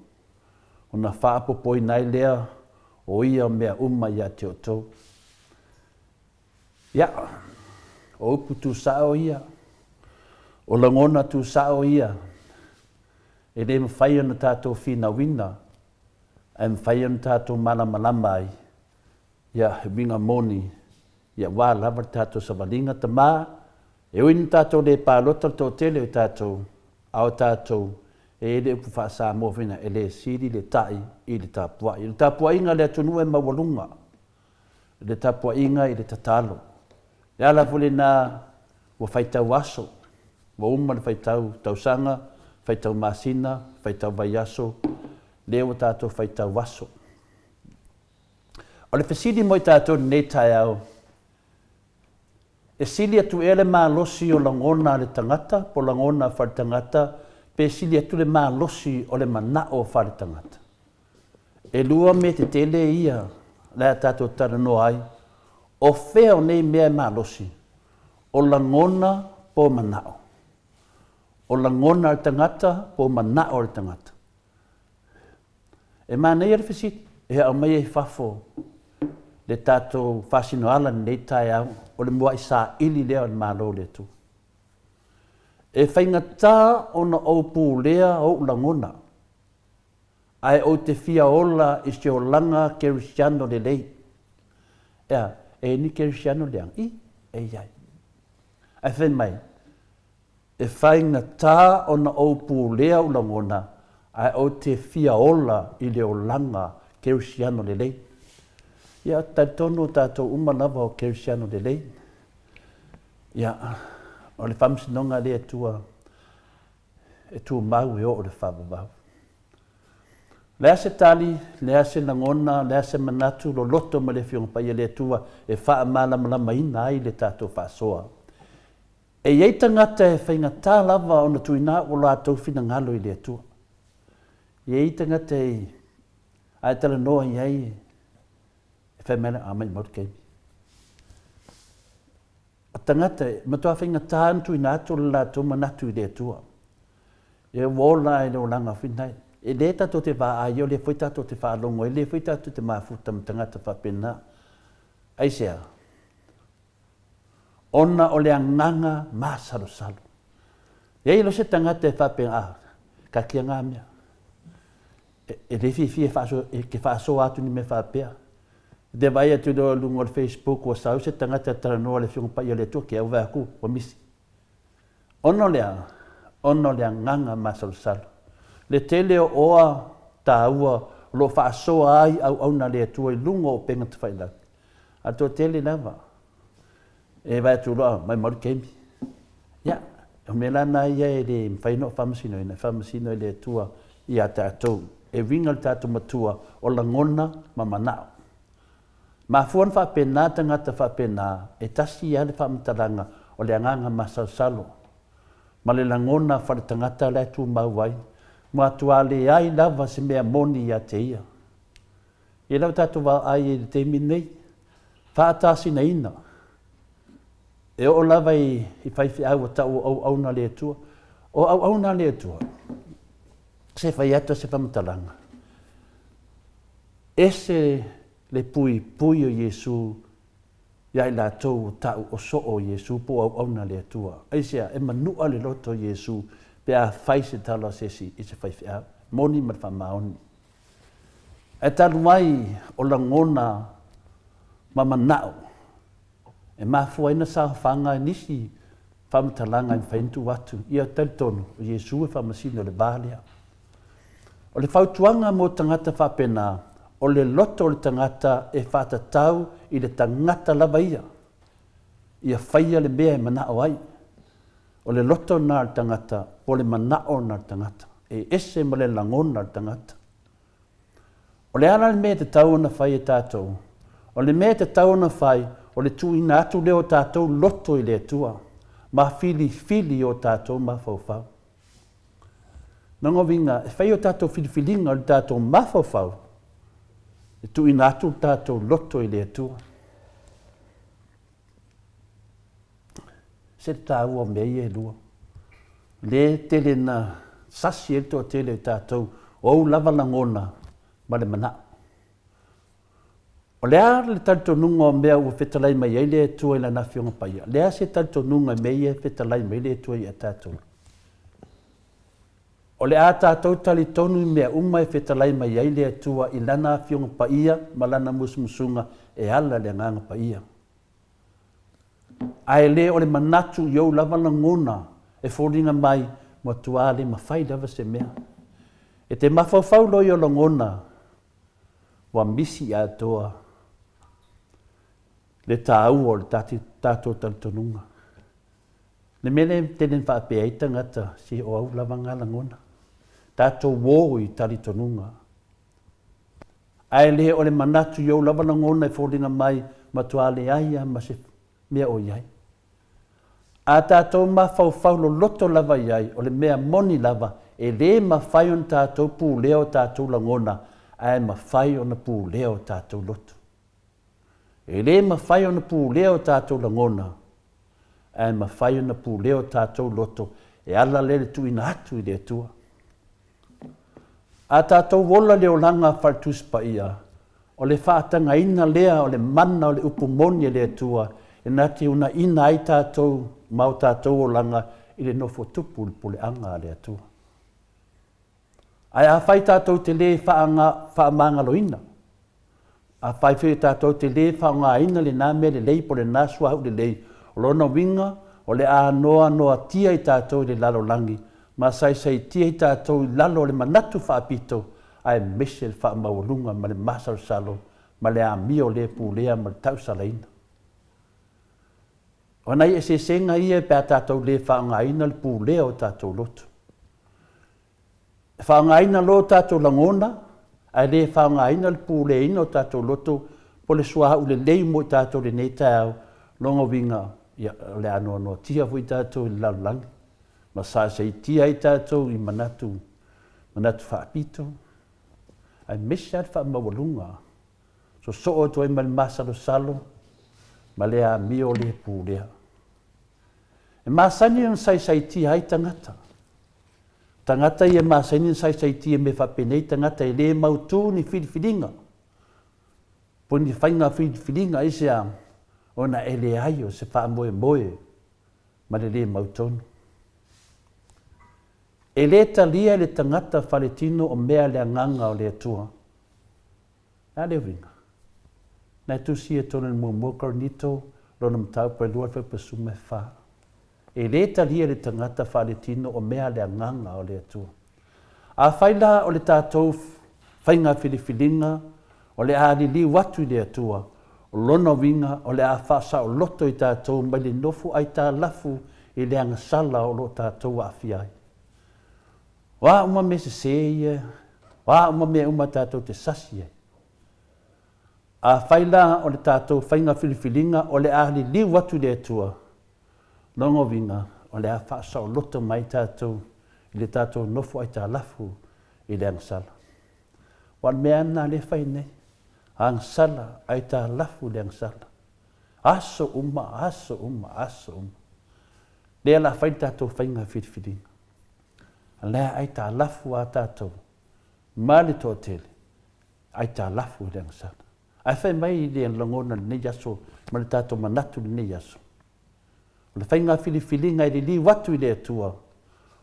ona faaopoopoina ai lea o ia mea uma iā te outou. Ia, o upu tuusao ia, o lagona tuusao ia, e le mafai ona tatou finauina, ae mafai ona tatou malamalama ai, ia, he uiga moni, ia aua lava le tatou savaliga. Tama, e ui ina tatou le palota le toatele o tatou, a o tatou, e i ai le upu faa-Samoa foi lena, e le sili le ta'i i le tapuai. O le tapuaiga a le atunuu e maualuga. i le tapuaiga i le tatalo. Le ala foi lena ua faitau aso, ua uma le faitau tausaga, faitau masina, faitau vaiaso, lea ua tatou faitau aso. O le fesili mo i tatou i lenei taeao, e sili atu ea le malosi o lagona a le tagata po o lagona faale-tagata pe sili atu le malosi o le manao faale-tagata? E lua mea tetele ia le a tatou talanoa ai, o fea o nei mea e malosi, o lagona po o manao? O lagona a le tagata po o manao a le tagata? E manaia le fesili e aumai ai fafo le tatou faasinoala i lenei taeao, o le muaʻi saili lea o le Malo o le Atua. E faigata ona ou pulea ou lagona. Ae ou te fia ola i se olaga kerisiano lelei. Ea, e ni kerisiano leaga? I, e iai. Ae fai mai, E faigata ona ou pulea ou lagona, ae ou te fia ola i le olaga kerisiano lelei. Ia, ou te talitonu o tatou uma lava o kerisiano lelei. Ia, o le faamasinoga a le Atua, e tumau e oo i le faavavau. O le a se tali, o le a se lagona, o le a se manatu loloto mai le Afioga Paia le Atua e faamalamalamaina ai le tatou faasoa. E i ai tagata e faigata lava ona tuuina o latou finagalo i le Atua. E i ai tagata e, a e talanoa i ai, e fai mai, a maumau le taimi. O tagata e matua faigata ona tuuina atu lo latou manatu i le Atua. E ua ola i le olaga foi lenei. E le tatou te vaai, o lea foi tatou te faalogo ai, o lea foi tatou te mafuta ma tagata faapena. Aisea? Ona o le agaga masalosalo. E i ai loa se tagata e faapea, ah, katia ngā mea. E, e le fiafia e, faaso, e ke faasoa atu ni mea faapea. E te vaai atu loa i luga o le Facebook ua sau se tagata e talanoa i le Afioga Paia o le Atua, ke au vaai atu ua misi. Ona o le a? Ona o le agaga masalosalo. Le tele o oa taua o lo o faasoa ai auauna a le Atua i luga o upega tafailagi, a o le toatele lava e vaai atu loa mai mau le taimi. Ia, o mea la na ia e le mafai ona ou faamasinoina, e faamasino e le Atua ia tatou. E uiga le tatou matua o lagona ma manao. Mafua ona faapena tagata faapena, e tasi lava le faamatalaga o le agaga masalosalo ma le lagona faletagata la e tumau ai, matua leai lava se mea moni ia te ia. Ia lea ua tatou vaai ai i le taimi lenei, faatasinaina, e oo lava i faifeau ua tau o auauna a le Atua. O auauna a le Atua, se fai atu se faamatalaga, Ese le puipui o Iesu ia i latou o ta'u o so'o o Iesu po o auauna a le Atua. Aisea? E manu'a le loto o Iesu pe a fai se tala a se isi i se faifeau, moni ma le faamaoni. Ae talu ai o lagona ma mana'o e mafua ai na saofaga nisi faamatalaga e mafai ona tuu atu, ia talitonu o Iesu e faamasino i le va lea. O le fautuaga mo tagata faapena, o le loto o le tagata e faatatau i le tagata lava ia, ia faia le mea e manao ai. O le loto lena o le tagata po o le manao lena o le tagata, e ese ma le lagona o le tagata. O le a la le mea e tatau ona fai e tatou? O le mea e tatau ona fai, o le tuuina atu lea o tatou loto i le Atua, ma filifili i o tatou mafaufau. Lona uiga, e fai o tatou filifiliga o le tatou mafaufau, e tuuina atu le tatou loto i le Atua. Se le taua o mea ia e lua. Le tele na sasi ai le toatele o tatou, o ou lava lagona ma le manao. O le a le talitonuga o mea ua fetalai mai ai le Atua i Lana Afioga Paia? O le a se talitonuga i mea ia e fetalai mai le Atua ia tatou? O le a tatou talitonu i mea uma e fetalai mai ai le Atua i Lana Afioga Paia ma Lana musumusuga e ala i le Agaga Paia. Ae le o le manatu i ou lava lagona e foliga mai matua le mafai lava se mea. E te mafaufau loa i o lagona ua misi atoa le taua o le tatou talitonuga. Le mea lea e tele ina faapea ai tagata, se o au lava na lagona. Tatou o i talitonuga. Ae le o le manatu i ou lava lagona e foliga mai, matua leai lava ma se mea o i ai. A tatou mafaufau loloto lava i ai, o le mea moni lava, e le mafai ona tatou pulea o tatou lagona, ae mafai ona pulea o tatou loto. E le mafai ona pulea o tatou lagona, ae mafai ona pulea o tatou loto e ala lea i le tuuina atu i le Atua. A tatou ola le olaga faale-Tusi Paia, o le faatagaina lea o le mana o le upu moni a le Atua e na te unaina ai tatou ma o tatou olaga i le nofo tupu i le puleaga a le Atua. Ae afai tatou te le faamagaloina, afai foi tatou te le faaaogaina lena mea lelei po o lena suauu lelei, o lona uiga o le a noanoatia i tatou i le lalolagi ma saisaitia i tatou i lalo o le manatu faapito aemaise le faamaualuga ma le masalosalo ma le amio le pulea ma le tausalaina. O nai eseesega ia pe a tatou le faaaogaina le pulea o tatou loto. E faaaogaina loa o tatou lagona, ae le faaaogaina le puleaina o tatou loto po o le suauu lelei mo i tatou i lenei taeao, lona uiga, ia, o le a noanoatia foi tatou i le lalolagi, ma saisaitia ai tatou i manatu, manatu faapito, aemaise lava le faamaualuga, sosoo atu ai ma le masalosalo ma le amio le pulea. E masani ona saisaitia ai tagata. Tagata ia e masani ona saisaitia i mea faapenei, tagata e le mautu ni filifiliga, po ni faiga filifiliga, aisea? Ona e leai o se faamoemoe ma le le mautonu. E le talia e le tagata faletino o mea le agaga o le Atua. O le a le uiga? Na e tusia i totonu o le muamua Korinito, lona mataupu e lua le fuaipasuma e fa. E le talia e le tagata faaletino o mea a le Agaga o le Atua. Afai la o le tatou faiga filifiliga o le a liliu atu i le Atua, o lona uiga o le a faasaoloto i tatou mai le nofo aitalafu i le agasala o lo o tatou aafia ai. O a uma mea sese ia, o a uma mea uma tatou te sasi ai. Afai la o le tatou faiga filifiliga o le a liliu atu i le Atua, lona uiga o le a faasaoloto mai tatou i le tatou nofo aitalafu i le agasala. Aua o le mea lava lena lea e fai nei, agasala, aitalafu i le agasala. Aso uma, aso uma, aso uma. Lea o le a fai le tatou faiga filifiliga. A lea aitalafu lava tatou ma le toatele aitalafu i le agasala. Ae fai mai le lagona i lenei aso ma le tatou manatu i lenei aso, o le faiga filifiliga e liliu atu i le Atua,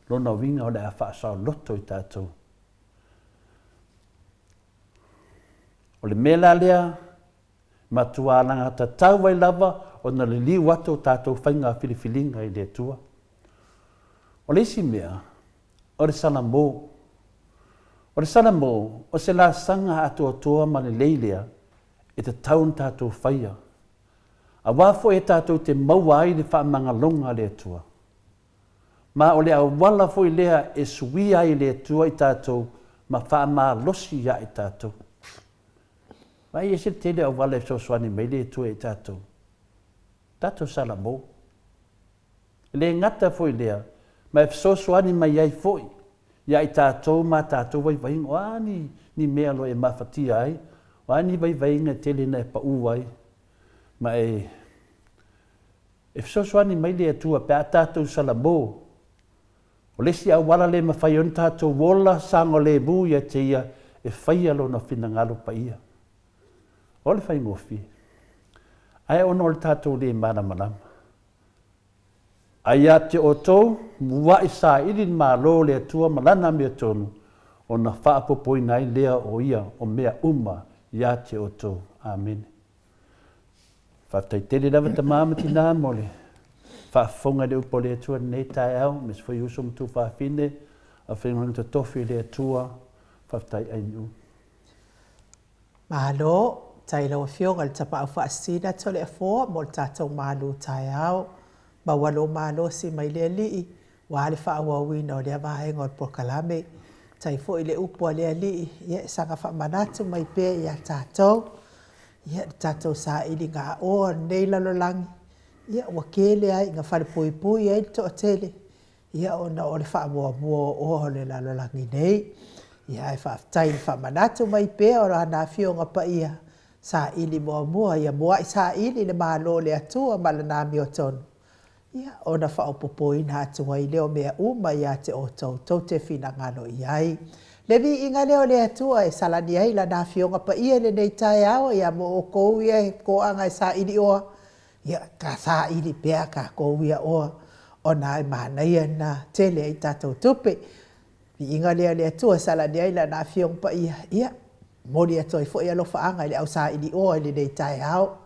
lona uiga o le a faasaoloto i tatou. O le mea la lea, matua alagatatau ai lava ona liliu atu o tatou faiga filifiliga i le Atua. O le isi mea, o le Salamo. O le Salamo, o se laasaga atoatoa ma lelei lea e tatau ona tatou faia, aua foi e tatou te maua ai le faamagaloga a le Atua. Ma o le auala foi lea e suia ai e le Atua i tatou ma faamalosi ia i tatou. Vaai ese le tele o auala e fesoasoani mai le Atua ia i tatou. Tatou Salamo. E le gata foi i lea, ma e fesoasoani mai ai foi ia i tatou ma a tatou vaivaiga. O a ni, ni mea o lo o e mafatia ai, o a ni vaivaiga e tele ina e pau ai, ma e, e fesoasoani mai le Atua pe a tatou salamo. O le isi auala le mafai ai ona tatou ola saogalemu ia te Ia e faia Lona finagalo paia. O le faigofie. Ae ona o le tatou le malamalama. A ia te outou, muaʻi saili le Malo o le Atua ma Lana amiotonu, ona faaopoopoina ai lea o ia o mea uma ia te outou. Amene. Faafetai tele lava tama ma tina mo le faafofoga i le upu a le Atua i lenei taeao, aemaise foi uso ma tuafafine, aufaigaluega totofi i le Atua. Faafetai Ainuu. Malo, tai lau Afioga i le Tapaau Faasisina Toleafoa mo le tatou malu taeao. Maua lou malosi mai le Alii aua le faaauauina o lea vaega o le polokalame. Tai foi le upu a le Alii, ia e saga faamanatu mai pea ia tatou. Ia le tatou sailiga oa o lenei lalolagi, ia ua tele lava ina falepuipui ai le toatele. Ia ona o le faamuamua o oa o le lalolagi nei. Ia ae faafetai i le faamanatu mai pea o Lana Afioga Paia, saili muamua ia muai saili le Malo o le Atua ma Lana amiotonu, ia ona faaopoopoina atu ai lea o mea uma ia te outou tou te finagalo i ai. Le viiga lea o le Atua e salani ai Lana Afioga Paia i lenei taeao, ia mo outou ia e toaga e saili oa, Ia, ka saili pea tatou ia oa, ona e manaia lena tele ai tatou tupe. Viiga lea le Atua e salani ai Lana Afioga Paia, ia, momoli atu ai foi alofaaga i le au saili oa i lenei taeao.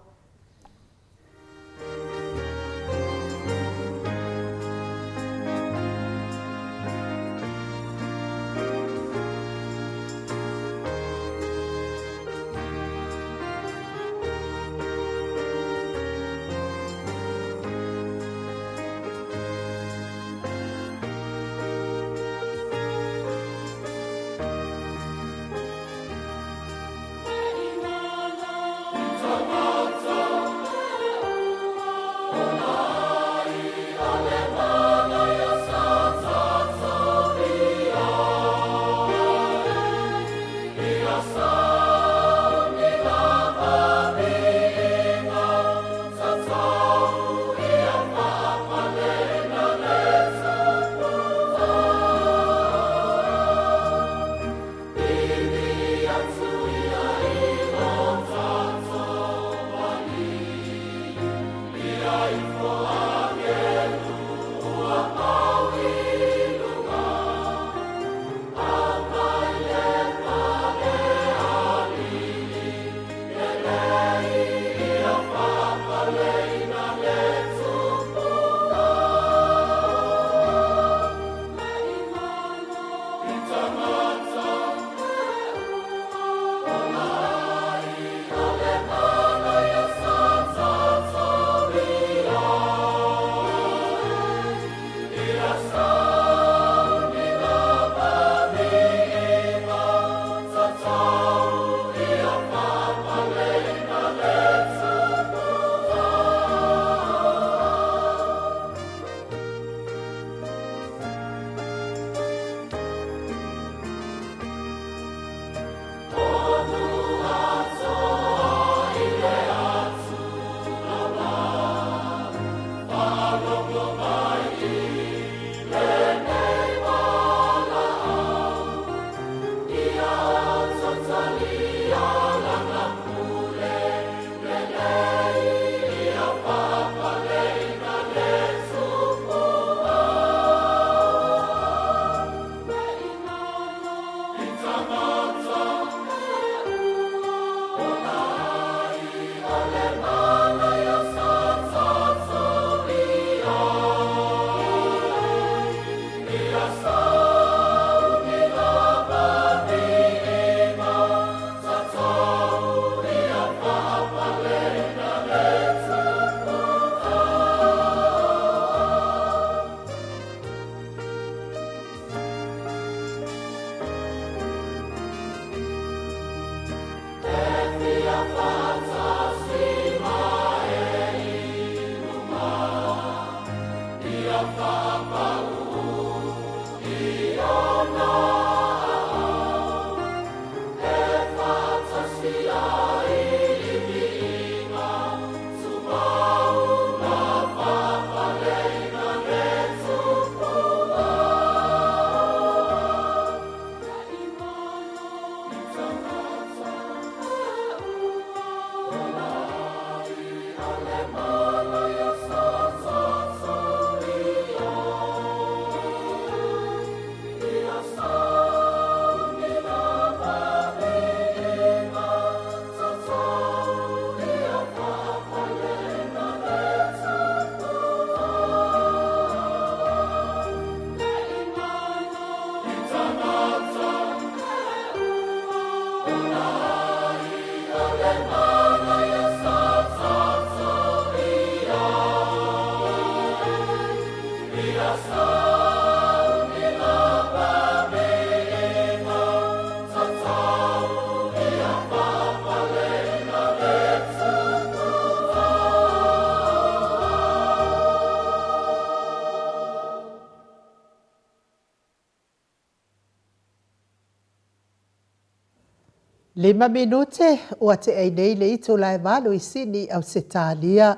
Lima minute ua tea nei le itula e valu i Sini, Ausetalia.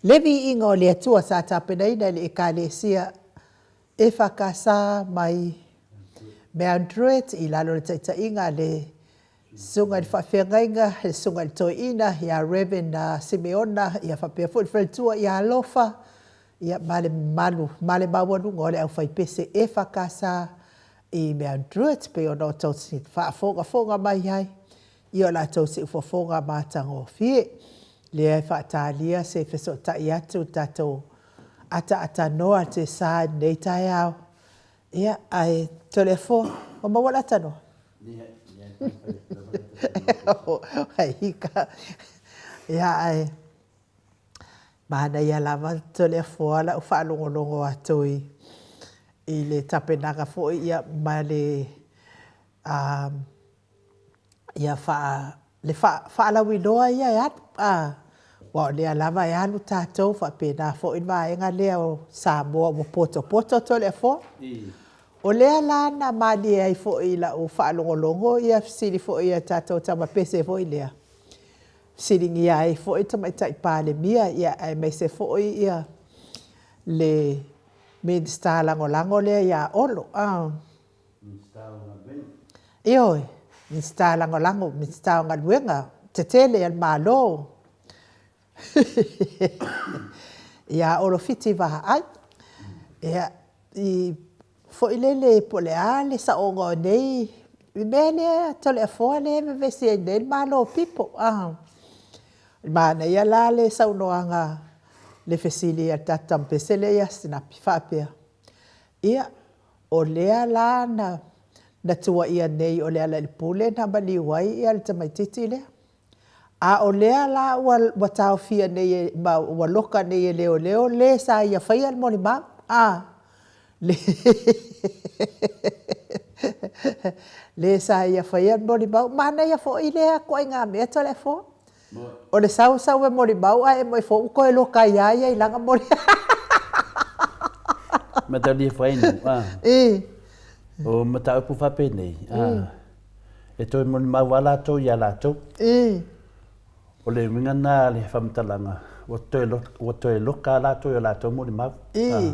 Le viiga o le Atua sa tapenaina e le Ekalesia EFKS mai Mount Druitt i lalo o le taitaiga a le Susuga i le Faafeagaiga, le Susuga i le Toeaina ia Rev. Simeona, ia faapea foi le faletua ia Alofa, ia ma le mamalu ma le maualuga o le aufaipese EFKS i Mount Druitt pei ona outou faafogafoga mai ai i o latou siufofoga matagofie. Lea e faatalia se fesootai atu le tatou ataaatanoa te sa i lenei taeao. Ia, ae Toleafoa, ua maua le atanoa? Ai ika. Ia, ae manaia lava Toleafoa lau faalogologo atu i i le tapenaga foi ia ma le a ia faa le faalauiloa ia e alu, a, aua o lea lava e alu tatou faapena foi le vaega lea o Samoa ua potopoto Toleafoa. O lea la na malie ai foi i lau faalogologo ia fesili foi a tatou tama pese foi lea, fesiligia ai foi le Tamaitai Palemia ia aemaise foi ia le Minisita Lagolago lea ia Olo. Ioe, Minisita Lagolago, Minisita o Galuega Tetele a le Malo ia Olo Fiti Vaai. Ia, i foi lele po o le a le saoga o nei mea lea Toleafoa lea e vevesi ai nei le Malo pito. Manaia la le saunoaga, le fesili a le tatou tama pese lea ia Sinapi faapea, ia, o lea la na tuuaia nei o Lealailepule na maliu ai le tamaitiiti lea, a o lea la ua taofia nei ma ua loka nei e leoleo le sa ia faia le molimau, a? Le sa ia faia le molimau. Manaia foi lea ituaiga mea Toleafoa. O le sau sau e molimau ae aumai foi ua toe loka ai lava ia i lana molimau. Mataulia foi nu, a. I. O mataupu faapenei, a. E toe molimau lava latou ia latou. I. O le uiga lena le faamatalaga, ua toe ua toe loka lava latou i o latou molimau. I.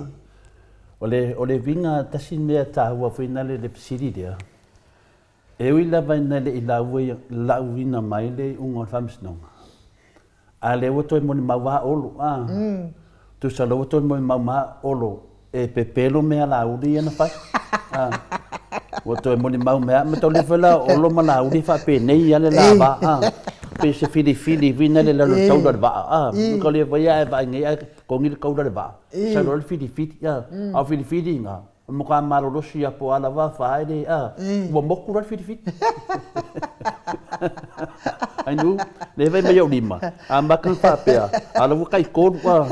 O le o le uiga tasi mea taua foi na le le fesili lea, E ui lava ina le i lauina mai le iuga o le Faamasinoga, a lea ua toe molimau lava Olo, a. Tusa o lea ua toe molimau ma Olo e pepelo mea a Laauli ia na fai, a. Ua toe molimau mai lava, mataulia foi la o Olo ma Laauli e faapenei lava le la va, a. Pei se filifili foi lea i lalo o le taula o le vaa, a. Mataulia foi a e vaai nei ae togi le taula o le vaa, sau loa le filifili, a. A o filifili na, O le matua malolosi lava po o a lava afa e le, a, ua motu la le filifili. Ainu, lea fai mai ou lima, a maka na faapea, a la ua tai tolu, a,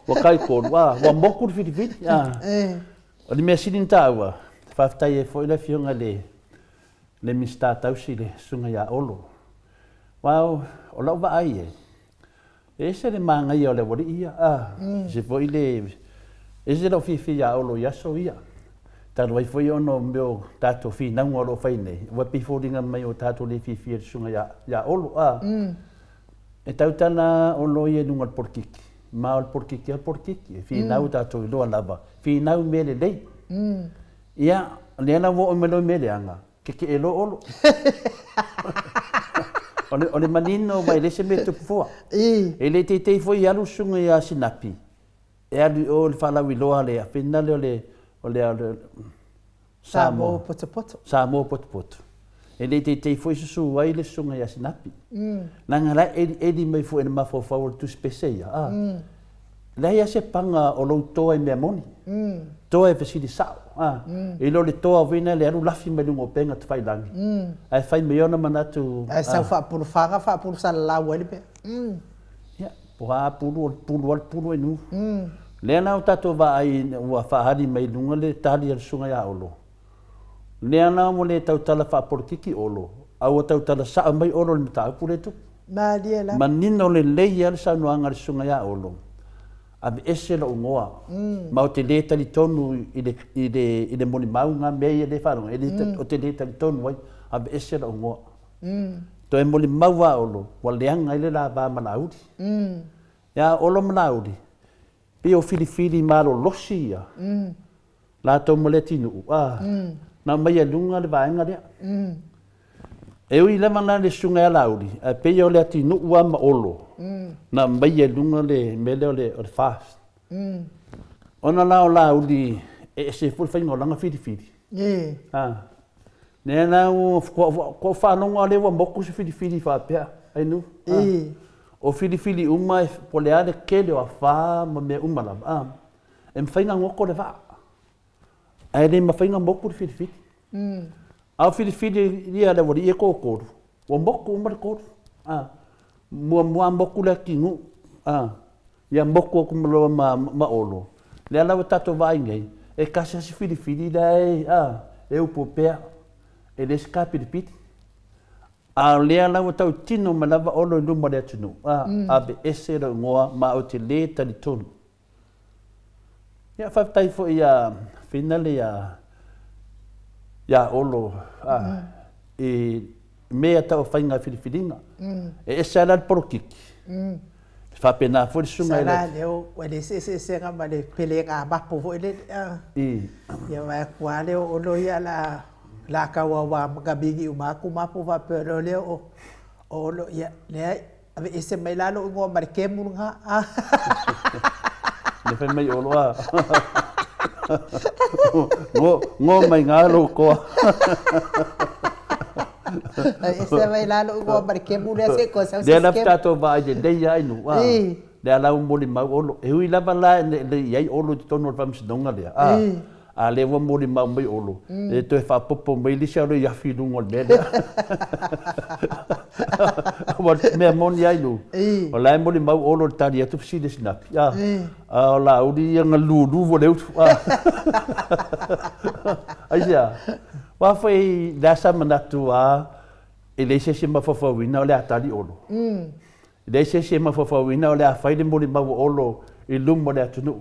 ua tai tolu, a, ua motu le filifili, a. O le mea sili ona taua, faafetai ai foi le Afioga i le Minisita tausi le Susuga ia Olo. Aua O lau vaai e, e ese le manaia o le aualii ia, a, ese foi le, ese lou fiafia ia Olo i aso ia. Talu ai foi ona o mea o tatou finauga o lo o fai nei, ua pei foliga mai ua tatou le fiafia i le susuga ia, ia Olo, a. E tautala Olo ia i luga o le polokiki, ma o le polokiki lava o le polokiki, e finau tatou iloa lava, finau mea lelei. Ia, o lea la ua oo mai loa i mea leaga, Kekee loa Olo. O le, o le manino aua e leai se mea e tupu fua. E le teitei foi e alu le susuga ia Sinapi e alu i o i le faalauiloa a le afina lea o le, o le, o le Samoa Potopoto. Samoa Potopoto. E le teitei foi susu ai le susuga ia Sinapi. Leaga la e elieli mai foi e le mafaufau o le tusi pese ia. A. Leai lava se paga o lou toa i mea moni. Toa e fesili sao. A. I lo le toa foi lea e alu lafi mai luga o upega tafailagi, ae fai mai ona manatu. Ae sau faapulufaga faapulu-salalau ai le mea. Ia, po o a pulu, o le pulu lava le pulu ai nuu. Lea la ua tatou vaai ua faaali mai i luga le tali a le Susuga ia Olo. Lea la ua le tautala faapolokiki Olo, a ua tautala sao mai Olo i le mataupu lea e tupu. Malie lava. Manino lelei lava le saunoaga a le Susuga ia Olo, aveese lou igoa, ma ou te le talitonu i le, i le, i le molimau nga mea ia lea e faalogo, e le, ou te le talitonu ai, aveese lou igoa. Toe molimau lava Olo, ua leaga ai le la va ma Laauli. Ia Olo ma Laauli, pei o filifili malolosi ia, latou ma Leatinuu, a, na aumai i luga le vaega lea. E ui lava la le susuga ia Laauli, ae pei o Leatinuu lava ma Olo, na aumai i luga le mea lea o le FAST. Ona la o Laauli e ese foi le faiga o lana filifili. A, lea la ua ou faalogo lava lea ua moku se filifili faapea, Ainuu. O filifili uma, po o le a le tele o afa ma mea uma lava, a, e mafai ona goto le vaa, ae le mafai ona moku le filifili. A o filifili ia a le aualii ia e toatolu, ua moku uma le tolu. A, muamua moku Leatinuu, a, ia moku atu loa ma, ma Olo. Lea la ua tatou vaai nei, e tasi lava si filifili la e, a, e upu pea, e leai se kapilipili. A o lea la ua tautino mai lava Olo i luma o le atunuu, a, aveese lou igoa ma ou te le talitonu. Ia, faafetai foi ia Finale ia, ia Olo, a, i mea tau faiga filifiliga. E ese lava la le polokiki, e faapena foi le susuga i le. Sala lea ua leai se eseesega ma le pelega mapo foi lele, a. Ia vaai atu lava lea o Olo ia o le a La tauaua ma kamigi uma atu mapu faapea loa lea o Olo, ia, leai, aveese mai la lou igoa ma le kemu lena. Le fai mai Olo a. Ngo, ngo mai ngā lou koa. Aveese mai la lou igoa ma le kemu lea se koa sau se Lea lava tatou vaai lelei lava i nuu a. Lea la ua molimau Olo. E ui lava la e le i ai Olo i totonu o le faamasinoga lea. A. A lea ua molimau mai Olo, e toe faapopo mai le isi alo i afi i luga o le mea lea. Aua o le mea moni lava i lu, o la e molimau Olo i le tali atu fesili a Sinapi, a, a o Laauli ia na lulu o le utu. Aisea? Aua foi o le a sa manatu lava e leai se isi e mafaufauina o le a tali Olo. E leai se isi e mafaufauina o le a fai le molimau o Olo i luma o le atunuu.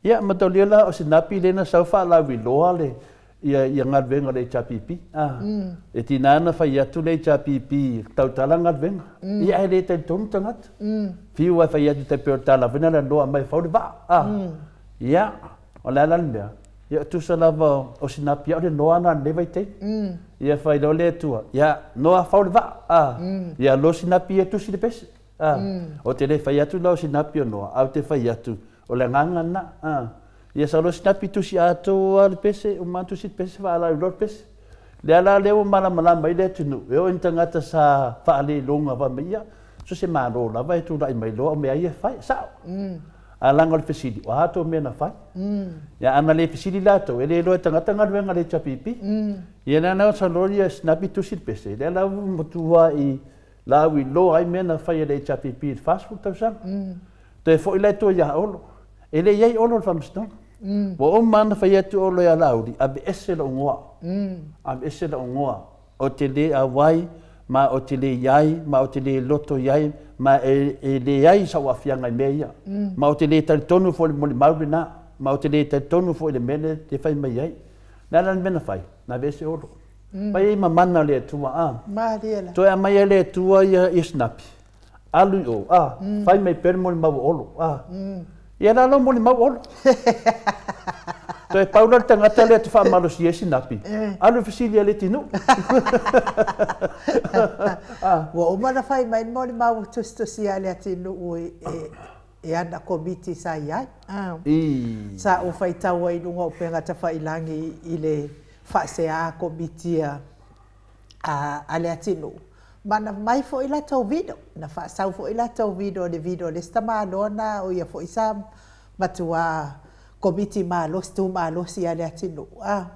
Ia, mataulia la o Sinapi lea na sau faalauiloa le ia ia galuega o le HRPP. A, e tiga ona fai atu le HRPP tautala galuega. Ia ae le talitonu tagata. Fiu lava e fai atu tai pei o le tala foi lena loa aumai e fau le vaa. A, ia, o le a la le mea? Ia tusa lava o Sinapi o le noa lena i lenei vaitaimi. Ia fai loa le Atua, ia noa fau le vaa. A, ia loa Sinapi ia tusi le pese. A, ou te le fai atu la o Sinapi o noa, ae ou te fai atu, O le agaga lena. A. Ia sau loa Sinapi tusi atoa le pese, uma atu tusi le pese, faalauiloa le pese. Lea la lea ua malamalama ai le atunuu, e oo i ni tagata sa faaleiloga fai mai, ia, so o se Malo lava e tulai mai loa o mea ia e fai. E sao. Ae leaga o le fesili, o a outou mea na fai? Ia, a na le fesili latou, e le iloa e tagata galuega a le HRPP. Ia lea la sau loa ia Sinapi tusi le pese, lea la ua matua i lauiloa ai mea na fai e le HRPP i le 40 tausaga. Toe foi la i tua ia Olo. E le i ai Olo i le faamasinoga. Ua uma lava ona fai atu Olo ia Laauli, aveese lou igoa. Aveese lou igoa. Ou te le auai Ma ou te le i ai, ma ou te le loto i ai, ma e, e leai sau aafiaga i mea ia. Ma ou te le talitonu foi i le molimau lena, ma ou te le talitonu foi i le mea lea e fai mai ai. O le a la le mea na fai? Na aveese Olo. Fai ai ma mana o le Atua, a. Malie la. Toe aumai ai le Atua ia, ia Sinapi. Alu i o, a, fai mai pea le molimau o Olo, a. Ia la lou molimau Olo. Toe pau la le tagata lea te faamalosia ai Sinapi, alu e fesili ia Letinuu. A. Ua uma ona fai mai le molimau tusitusia a Leatinuu i, i ana komiti sa i ai. Sa ou faitau ai i luga o upega tafailangi i le faasea komiti a a Leatinuu, ma na mai foi latou video, na faasau foi latou video i le video a le isi tamaloa na o ia foi sa matua komiti malosi, tu malosi ia Leatinuu, a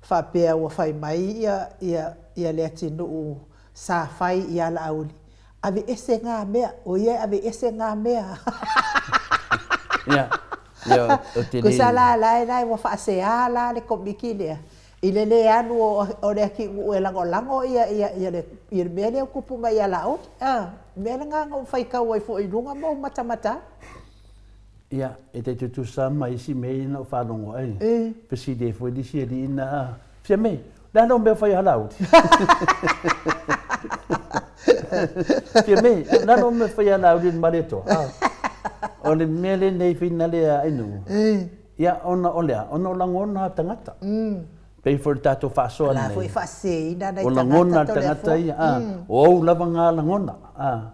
faapea ua fai mai ia ia ia Leatinuu sa fai ia Laauli, aveese na mea, o ia e aveese na mea. Ia, ia, ou te le. Tusa la la e ua faasea la le komiti lea I le lē alu o le atinuu e lagolago ia le mea lea ua tupu mai ia Laauli. A, mea lena na ou faitau ai foi i luga ma ou matamata ai. Ia, e tai tutusa ma isi mea ia na ou faalogo ai. Fesili ai foi le isi alii na, a, Fiame, o le a lau mea o fai ia Laauli? Fiame, o le a lau mea o fai ia Laauli i le Malietoa? A, o le mea lenei finale a Ainuu. Ia, ona o le a? Ona o lagona a tagata. Pei foi o le tatou faasoa lenei. O la foi e faaseseina nai tagata. O lagona a le tagata ia, a. O ou lava na lagona, a.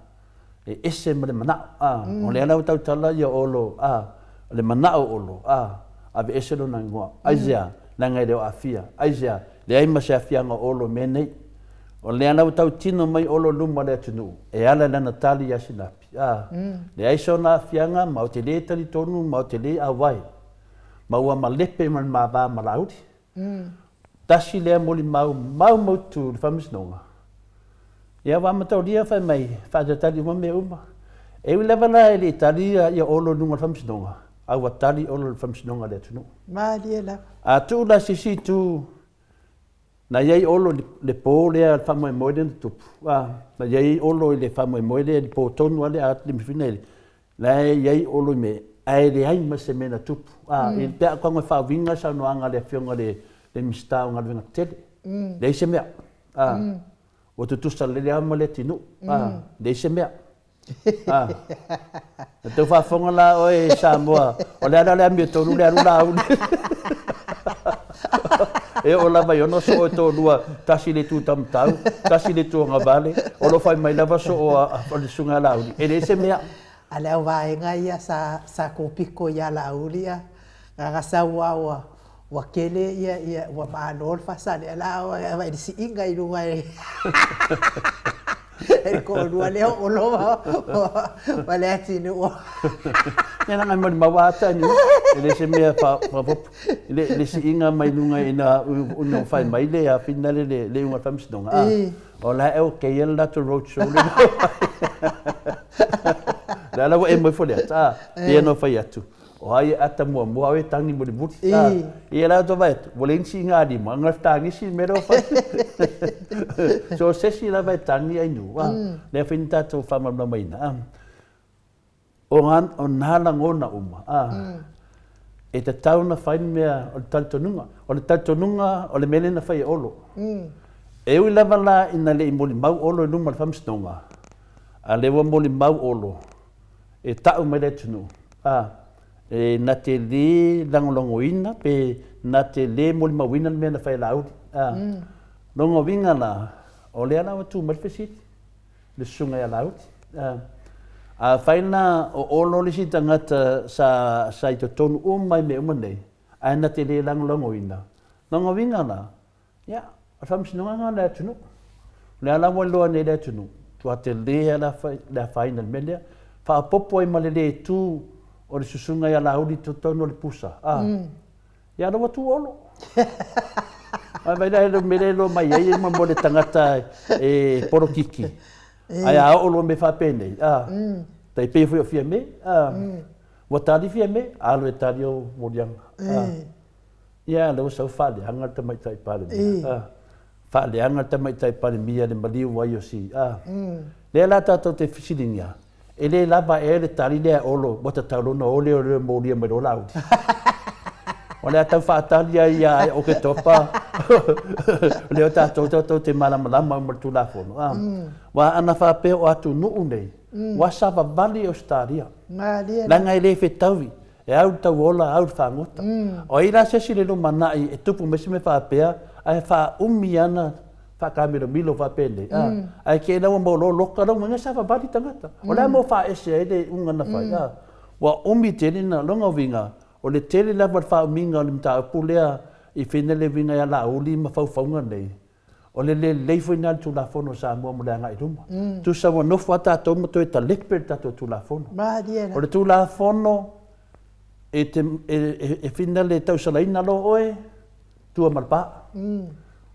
E ese ma le manao, a. O lea la ua tautala ia Olo, a. O le manao o Olo, a. Aveese lona igoa. Aisea? Leaga e le o aafia. Aisea? Leai ma se aafiaga o Olo i mea nei. O lea la ua tautino mai Olo i luma o le atunuu, e ala i lana tali ia Sinapi. A, leai sona aafiaga ma ou te le talitonu ma ou te le auai, ma ua malepe ma le mava ma Laauli. Tasi lea molimau maumautu i le Faamasinoga. Ia ua amataolia fai mai, faatalitali uma mea uma. E ui lava la e le i tali ia Olo i luga o le Faamasinoga, a ua tali Olo i le Faamasinoga a le atunuu. Malie lava. A tuu la se isi itu Na i ai Olo i le po lea le faamoemoe lea na tupu, a, na i ai Olo i le faamoemoe lea i le po tonu lava lea a le mafina i le, la e i ai Olo i me, ae leai ma se mea na tupu. A, i pe a tago e faauiga le saunoaga a le Afioga i le, le Minisita o Galuega Tetele, leai se mea, a, ua tutusa lelei lava ma le atinuu, a, leai se mea. Ah. Na tau faafofoga la oe Samoa, o le a la le amiotonu le alu Laauli. E oo lava i ono soo e toalua, tasi le itu taumatau, tasi le itu agavale, o lo o fai mai lava soo a le susuga ia Laauli, e leai se mea. A le au vaega ia sa sa kūpiko iā Laauli a, na ona sau lava ua Ua tele ia ia ua malo le faasalea la ua vaai i le siiga i luga e le toalua lea o Olo ma Leatinuu. Ia leaga e molimau lava ata e le se mea faaopoopo i le siiga mai luga ina ua fai mai le afina le iuga o le faamasinoga. O la e okay le latou road show lena. O lea la ua emo ifo le ata, pei ona fai atu. O ai e ata muamua, au e tangi mulimuli. Ā, ia la tou vaai atu, ua leai ni siiga lima, na o le tagisi le mea lea ua fai. So o se isi lava e tagi ai nuu, ā, lea foi na tatou faamalamalamaina, ā, o ngā, o nā lagona uma, ā, e tatau ona fai le mea o le talitonuga. O le talitonuga o le mea lea na fai e Olo. E ui lava la ina le i molimau Olo i luma o le Faamasinoga, a lea ua molimau Olo, e ta'u mai le atunuu, a, e na te lē lagolagoina pe na te lē molimauina le mea na fai e Laauli, a. Lona uiga la, o lea la ua tu mai le fesili, le susuga ia Laauli, a. Afai la o Olo le isi tagata sa, sa i totonu uma i mea uma nei, ae na te lē lagolagoina, lona uiga la, Ia, o le faamasinoga lena o le atunuu. O le a la ua iloa nei le atunuu, tua tele lava le afaina i le mea lea. Faaopoopo ai ma le le tu o le susuga ia Laauli i totonu o le pusa, a. Ia, la ua tu Olo. Ae vaai la i le mea lea e iloa mai ai mo le tagata e polokiki, ae a oo loa i mea faapenei, a, tai pei foi o Fiame, a, ua tali Fiame, alu e tali ou moliaga, a. Ia, lea ua sau faaleaga le Tamaitai Palemia. Faaleaga le Tamaitai Palemia i le maliu ai o si a. Lea la tatou te fesiligia, e le lava ea le tali lea e Olo ua tatau loa ona o leoleo e molia mai loa Laauli? O le a tau faatali ai ia Oketopa, lea o tatou tatou te malamalama uma i le Tulafono. A, aua ana faapea o atunuu nei, ua savavali Ausetalia, leaga e le fetaui, E au le tauola, au le fagota. O ai la se isi i le lumanai e tupu mai se mea faapea ae faaumi ana faataamilomilo faapenei, a? Ae te i la ua maua loa loka lau mea savavali tagata. O le a mea ua faaese ai le iuga na fai, a? Ua umi tele na, lona uiga, o le tele lava o le faaumiga o le mataupu lea i fina le uiga ia Laauli ma faufauga nei, O le le lelei foi lena i le Tulafono a Samoa mo le agai i luma. Tusa ua nofo lava tatou ma toe talepe le tatou Tulafono. O le Tulafono e te, e, e fina le tausalaina loa oe, tua ma le pa.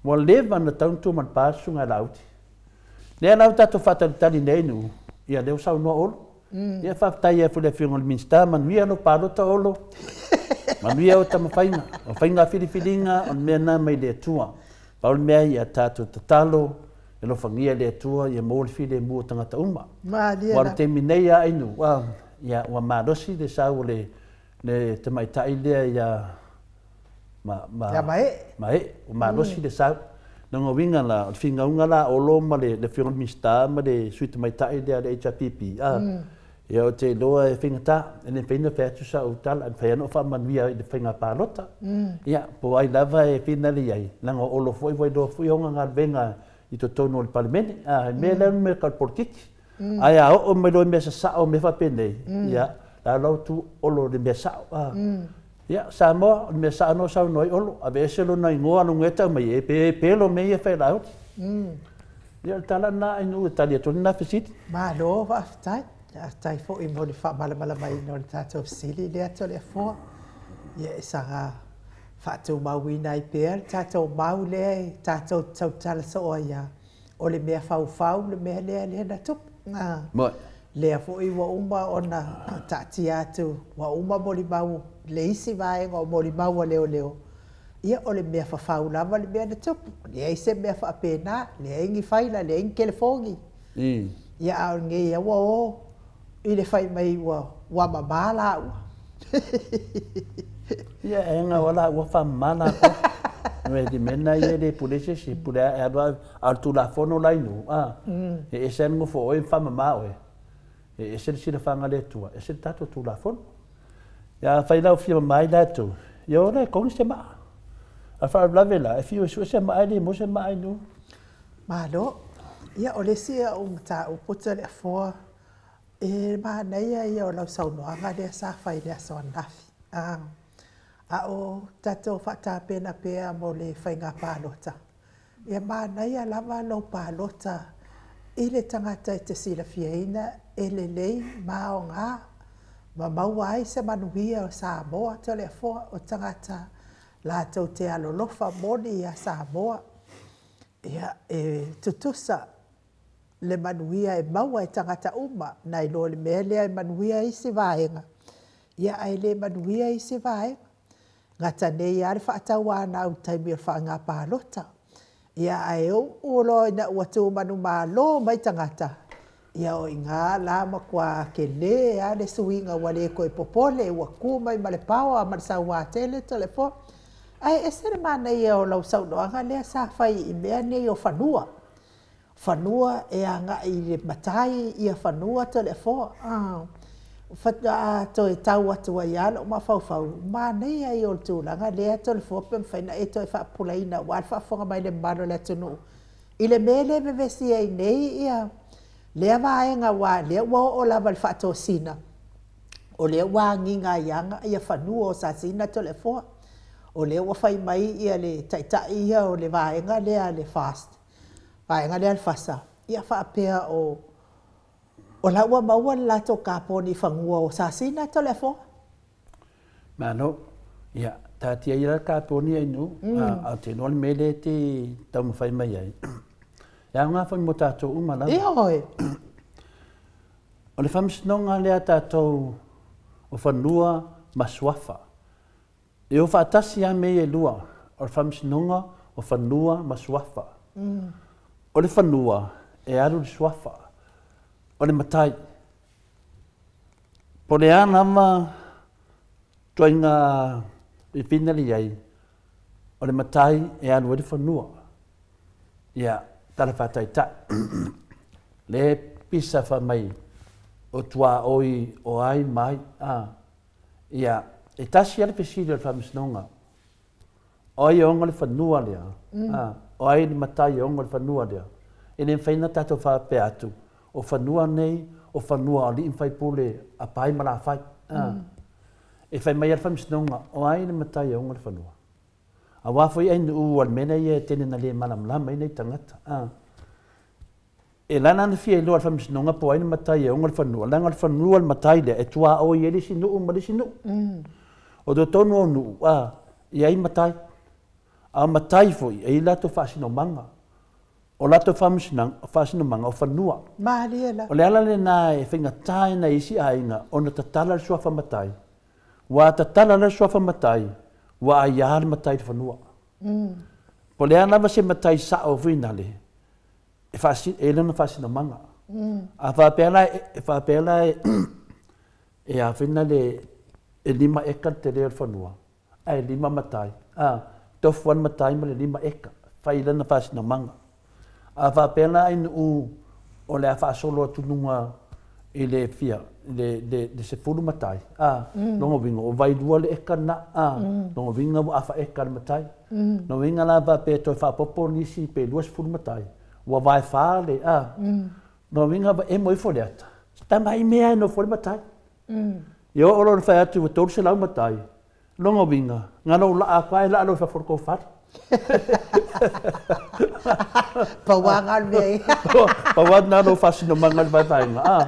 Ua leva ona tatau ona tua ma le pa le Susuga ia Laauli. Lea la ua tatou faatalitali nei Nu'u, ia lea ua saunoa Olo. Ia faafetai ai foi i le Afioga i le Minisita, manuia lou palota Olo, manuia ou tamafaiga. O faiga filifiliga o le mea lena mai le Atua. Pau le mea ia tatou tatalo, ia alofagia e le Atua ia maua le filemu o tagata uma. Malie Aua o le taimi nei a Inu, ia ua malosi le sau o le le tamaitai lea ia ma ma Ia Maee. Maee, ua malosi le sau. Lona uiga la, o le finauga la a Olo ma le le Afioga i le Minisita ma le Sui Tamaitai lea a le HRPP, a, Ia ou te iloa e faigata, e le mafai ona fai atu sau tala, e mafai lava ona ou faamanuia i le faiga palota. Ia, po o ai lava e finale i ai, leaga o Olo foi ua iloa foi ona galuega i totonu o le Palemene. A, le mea lea o le mea tau polokiki. Ae a oo mai loa i mea sasao mea faapenei, ia, la la ua tu Olo i le mea sao. A, ia, Samoa, o le mea sao lena ua saunoa ai Olo, aveese lona igoa luga e tau mai, e pepelo mea ia e fai e Laauli. Ia, o le tala lena Ainuu e tali atu ai lena fesili. Malo faafetai. Faafetai foi mo le faamalamalamaina o le tatou fesili lea Toleafoa. Ia e saga faatumauina ai pea le tatou mau lea e tatou te tautala soo ai lava, o le mea faufau le mea lea lea na tupu. Lea foi ua uma ona taatia atu, ua uma molimau le isi vaega o molimau a leoleo, Ia, o le mea fafau lava le mea na tupu. Leai se mea faapena, leai ni faila, leai ni telefoni. Ia, a o lenei lava ua o i le fai mai ua ua mama laua. Ia, e gau lava laua faamama latou. O le mea lena ia e le pule ai se isi, e pule lava e alu lava, a o le Tulafono la i nuu, a, e ese lava le nofo o oe ma faamama oe, e ese le silafaga a le Atua, ese le tatou Tulafono. Ia afai la ua fia mama ai latou, ia o la e kogi se maa. A o le faalavelave la, e fiu e sue se maa e le maua se maa i nuu. Malo. Ia o le isi au mataupu Toleafoa, e manaia ia o lau saunoaga lea sa fai i le aso ananafi. A o tatou faatapena pea mo le faiga palota, Ia manaia lava lou palota i le tagata e te silafiaina e lelei ma aoga ma maua ai se manuia o Samoa Toleafoa o tagata latou te alolofa moni ia Samoa. Ia e tutusa le manuia e maua e tagata uma nai lo le mea lea e manuia isi vaega ia ae le manuia isi vaega. Gata nei lava le faatauanau i taimi o le faiga palota. Ia ae uu loa ina ua tu manumalo mai tagata, ia o i ina la matua tele lava le suiga ua le toe popole, ua tu mai ma le power ma le saua tele Toleafoa. Ae ese le manaia o lau saunoaga lea sa fai i mea nei o fanua. Fanua e agai i le matai ia fanua Toleafoa. Faatoa toe tau atu ai lava lou mafaufau, manaia ia o le tulaga lea Toleafoa pe mafai ona e toe faapupulaina aua le faafofoga mai a le mamalu o le atunuu i le mea lea e vevesi ai nei ia lea vaega aua o lea ua oo lava i le faatosina, o lea ua agiga ai lava ia fanua o Sasina Toleafoa. O lea ua fai mai ia le taitai ia o le vaega lea a le FAST, vaega lea a le FASA, ia faapea o o la ua maua le latou kaponi i fanua o Sasina Toleafoa. Malo. Ia, taatia ia la le kaponi ai nuu, a ou te iloa le mea lea e te taumafai mai ai, e aoga foi mo tatou uma lava. Ioe. O le faamasinoga lea a tatou o fanua ma suafa, e o faatasi lava mea ia e lua, o le faamasinoga o fanua ma suafa. O le fanua e alu i le suafa, o le matai. Po o le a lava ituaiga filifiliga lea e i ai, o le matai e alu ai le fanua. Ia, tala faataitai. Lea e pisa fai mai o tuaoi o ai ma ai. A, ia, e tasi lava le fesili o le Faamasinoga. O ai e ona le fanua lea? A, o ai le matai e ona le fanua lea? E le mafai ona tatou faapea atu, o fanua nei, o fanua o alii ma faipule a Pai ma Lafai. A, e fai mai lava le Faamasinoga, o ai le matai e ona le fanua? Aua foi ai nuu a le mea lea ia e tele ina le malamalama ai nai tagata. A, E lana ana fia iloa e le Faamasinoga po o ai le matai e ona le fanua, leaga o le fanua le matai lea e tuaoi ai le isi nuu ma le isi nuu. O totonu o nuu, a, e i ai matai. A o matai foi, e i ai latou faasinomaga. O latou faasinomaga o fanua. Malie la. O le ala lena e faigata ai nai isi aiga ona tatala le suafa matai, ua tatala loa le suafa matai, ua aia le matai i le fanua. Po o le a lava se matai sao foi nale, e faasi, e i ai lona faasinomaga. A faapea la, e faapea la e, e a foi nale, e 5 eka le tele o le fanua, ae 5 matai, a, tofu lava le matai ma le 5 eka, fai lana faasinomaga. A faapea la ai nuu o le a faasolo atu luga i le fia, le, le, le 10 matai, a, lona uiga ua vailua le eka lena, a, lona uiga ua afa eka le matai. Lona uiga la faapea e toe faaopoopo nisi pe 20 matai, ua vaefa le, a, lona uiga ua emo ifo le ata, tamai mea e nofo ai le matai. Ia oo loa ina fai atu ua 300 matai, lona uiga, na ona ou laa atu lava e laa loa i fafo o le tou fale. Pau lava na o le mea e. Pau lava na o lou faasinomaga i le vaevaega, a.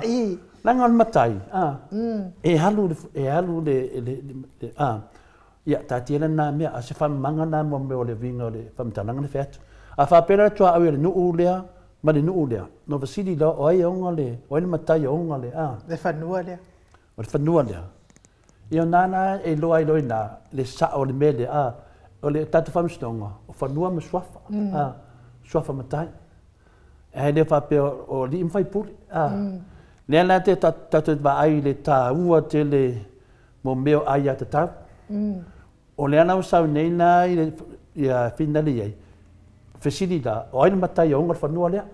Leaga o le matai, a, e alu le, e alu le, le, a, Ia, taatia lena mea, a o se faamamaga lena mo mea o le uiga o le faamatalaga lea e fai atu. A faapea la le tuaoi a le nuu lea ma le nuu lea, ona fesili loa, o ai e ona le, o ai le matai e ona le, a? Le fanua lea. O le fanua lea. Ia, o lena la e iloa ai loa i ina le sao o le mea lea, a, o le tatou faamasinoga, o fanua ma suafa, a, suafa matai. Ae le faapea o alii ma faipule, a. Lea la te tatou vaai i le taua tele mo mea o aiatatau. O lea la ua sau nei la i le ia finale i ai, fesili la, o ai le matai e ona le fanua lea?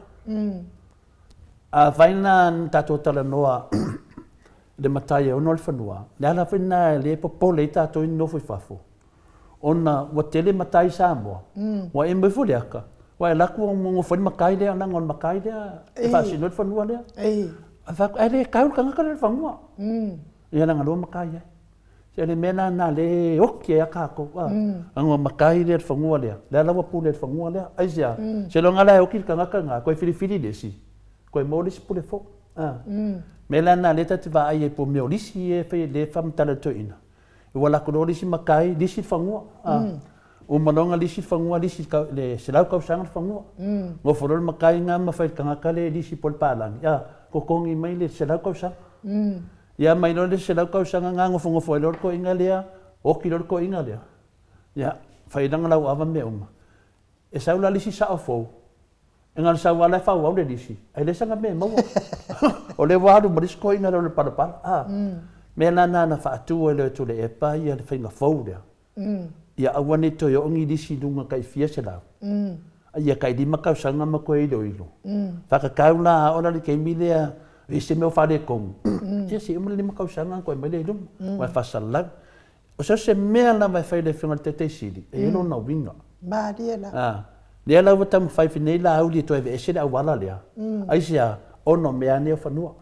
Afai la na tatou talanoa le matai e ona le fanua, le ala foi lena e le popole ai tatou i nofo i fafo, ona ua tele matai i Samoa, ua emo ifo le aka, ua e alu atu ua nofo ai le matai lea, leaga o le matai lea e faasino ai le fanua lea. Ae fai atu, ae le tau le tagata lea i le fanua. Ia leaga lea ua matai ai. Se o le mea la lena lea e oti ai a tatou, a, leaga ua matai lea i le fanua lea, lea la ua pule i le fanua lea. Aisea? Seiloga la e oti le tagata lena, toe filifili le isi, toe maua le isi pule fou. A. Mea la lena lea ta te vaai ai po o mea o lisi ia e fai lea e faamatala e le toeaina, ua alu atu loa le isi matai lisi le fanua, a. Uma loa ona lisi le fanua, lisi le 100 tausaga le fanua. Nofo loa le matai lena ma fai i le tagata lea e lisi po o le palagi, a, totogi mai le 100 tausaga. Ia mai loa le 100 tausaga na nofonofo ai loa le toeaina lea, oti loa le toeaina lea. Ia, fai lana lauava ma mea uma. E sau la le isi sao fou, e na o le sau lava la e faaauau le lisi, ae leai sana mea e maua. O lea ua alu ma le isi toeaina lea o le palapala. A, mea la na na faatu ai loa e Tuilaepa ia le faiga fou lea. Ia aua ne i toe oo ni lisi i luga tai fia selau, a ia tai 5 tausaga ma toe iloilo. Fatatau la a oo la i le taimi lea e ese mea o faaletonu, ia se i uma le 5 tausaga ona toe aumai lea i luma, aua e faasalalau. O so o se mea lava e fai e le Afioga i le Taitai Sili, e i ai lona uiga. Malie la. A, lea la ua taumafai nei Laauli e toe aveese le auala lea, aisea? Ona o mea lava nei o fanua.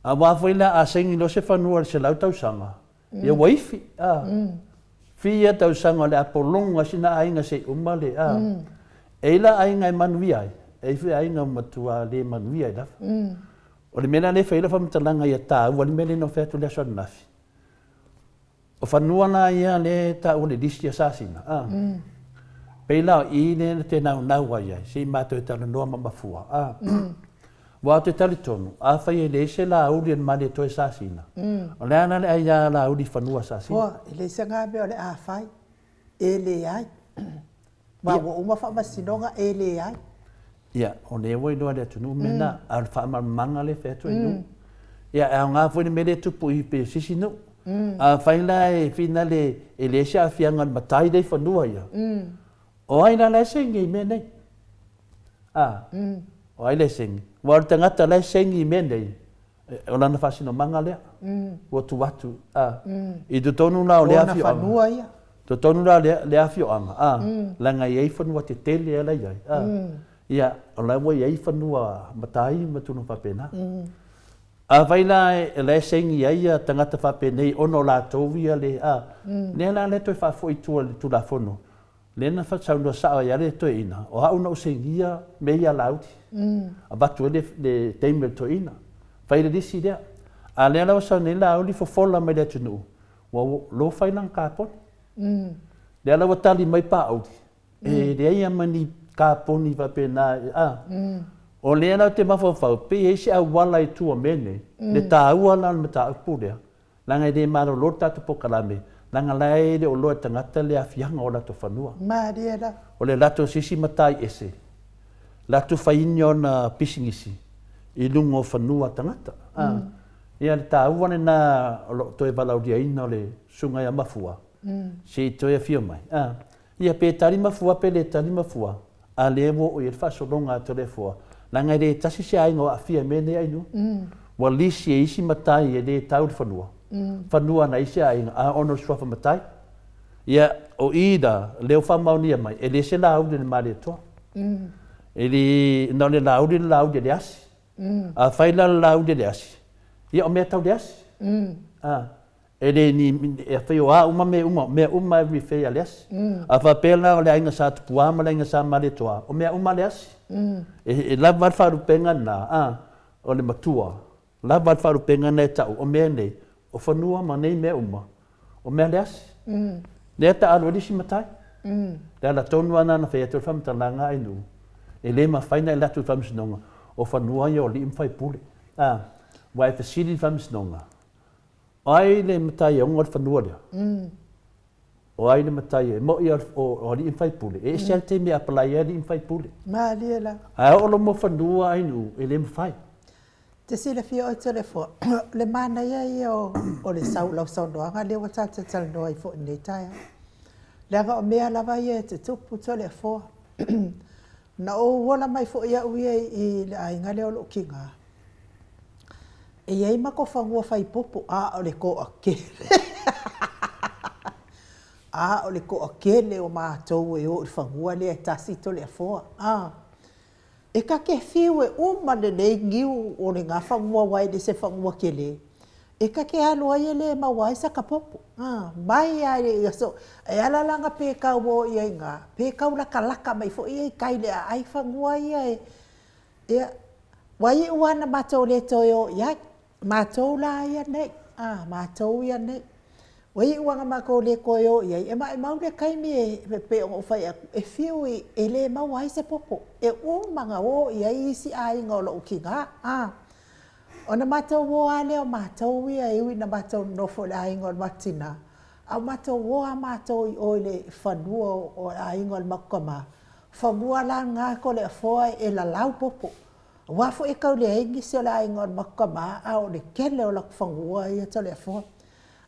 Aua foi la a saini loa se fanua i le 100 tausaga, Ia ua ifi, a. Fia tausaga o le a pologa sina aiga se i uma le, a. E i la aiga e manuia ai, e i foi aiga ua matua le manuia ai lava. O le mea la lea e fai ai lau faamatalaga ia taua le mea lea na ou fai atu i le aso ananafi. O fanua la ia lea e taua le lisi a Sasina, a. Pei la o i lea na te naunau ai ai, se i matou talanoa ma mafua, a. Aua ou te talitonu, afai e leai se Laauli a le Malietoa i Sasina, o le a la le aia Laauli i fanua Sasina? Ua, e leai se mea o le a fai, e leai. Aua ua uma faamasinoga e leai. Ia, o lea ua iloa e le atunuu mea na, a o le faamalamalamaga lea e fai atu e nuu. Ia, e aoga foi le mea lea e tupu i i se isi nuu. Afai la e finale e leai se aafiaga o le matai lea i fanua ia, o ai la la e saini i mea nei? A, o ai la e saini? Aua o le tagata la e saini i mea nei, o lana faasinomaga lea, ua tuu atu, a, i totonu la o lea afioaga. Ona fanua ia. Totonu la o lea afioaga, a, leaga e i ai fanua tetele la e i ai, a, ia, o la ua i ai fanua matai ma tulaga faapena. Afai la o la e saini ai ia tagata faapenei ona o latou ia le, a, lea la e toe faafoi i tua i le Tulafono, Lea na saunoa sao ai lava le toeaina, o au na ou sainia mea ia a Laauli. Avatu ai le taimi o le toeaina. Fai le lisi lea. A lea la ua sau nei Laauli fofola mai le atunuu, ua lofa ai lana kaponi. Lea la ua tali mai Paauli, e leai lava ma ni kaponi faapena, a. O lea la ou te mafaufau, pe i ai se auala i tua o mea nei, le taua la o le mataupu lea, Leaga e le malolo le tatou polokalame, leaga la e le o loa e tagata le aafiaga o latou fanua. Malie la. O le latou se isi matai ese, latou faiina ona pisinisi i luga o fanua a tagata. A, ia le taua lena o lo o toe valaauliaina o le Susuga ia Mafua, se i toe afio mai. A, Ia pe tali mafua pe le tali mafua, a lea ua oo i ai le faasologa a Toleafoa, leaga e le tasi se aiga o aafia i mea nei Ainuu. Ua lisi e isi matai e le tau le fanua, fanua na isi aiga, a ona o le suafa matai. Ia, o i la, lea ua faamaonia mai, e le se lauli a le Malietoa. E le, na o le lauli le lauli a le asi. Afai la o le lauli a le asi, ia o mea tau le asi. A. E le ni, e fai o a uma mea uma, mea uma e refer ia le asi. A faapea la o le aiga Sa Tupua ma le aiga Sa Malietoa, o mea uma a le asi. E lava le faalupega lena, a, o le matua, lava le faalupega lena e tau, o mea nei, o fanua ma nei mea uma, o mea a le asi. Lea taalo ai le isi matai. Le ala tonu lava lena na fai atu ai le faamatalaga a Ainuu, e le mafai ona e alu atu i le Faamasinoga, o fanua ia o alii ma faipule. A, aua e fesili le Faamasinoga, O ai le matai e ona le fanua lea? O ai le matai e moʻi o alii ma faipule? E ese lava le taimi e apalai ai alii ma faipule. Malie la. Ae oo loa mo fanua Ainuu, e le mafai. Te silafia oe Toleafoa, o le manaia ia o le sau, lau saunoaga lea ua tatou talanoa ai foi i lenei taeao. Leaga o mea lava ia e tutupu Toleafoa. Na ou ola mai foi au ia i le aiga lea o lou tina. E i ai matou fanua fai popo, a o le toatele a o le toatele o matou e o i le fanua lea e tasi Toleafoa, a. E ta te fiu e uma lelei niu o lena fanua aua e le se fanua tele, e ta te alu ai e le maua ai sata popo, a. Mai lava i le aso, e ala la ona petau o i ai i ina, petau latalata mai foi ia i tai i le aai fanua ia e, Ia, ua iu lava ina matou le toe o i ai, matou la ia nei, a, matou ia nei. Ua iu lava ina matou le toe o i ai, e maumau le taimi e pei ona ou fai atu, e fiu i, e le maua ai se popo, e uma ona o i ai isi aiga o lou tina, a. Ona matou o lava lea o matou ia e ui ina matou nonofo i le aiga o le matou tina, a ua matou o lava matou i o i le fanua o le aiga o le matou tama, Fanua la lena Toleafoa e lalau popo. Aua foi e tau leai nisi o le aiga o le matou tama a o le tele o latou fanua ia Toleafoa.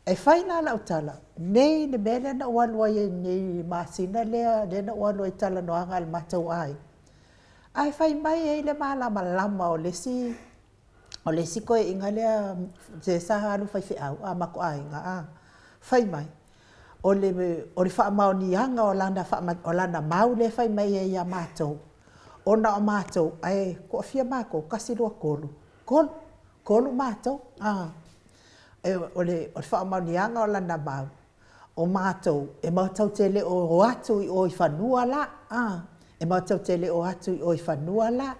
Ae fai la lau tala, nei le mea lea na ou alu ai nei i le masina lea, lea na ou alu ai i talanoaga a le matou aiga, ae fai mai ai le malamalama o le isi O le isi toeaina lea se sa alu faifeau a matou aiga a, fai mai, o le o le faamaoniaga o lana o lana mau lea e fai mai ai ia matou, ona o matou, ae toafia matou, tasi, lua, tolu, tolu, tolu matou, a. O le faamaoniaga o lana mau, O matou, e matou te le o o atu i o i fanua la, a, e matou te le o atu i o i fanua la.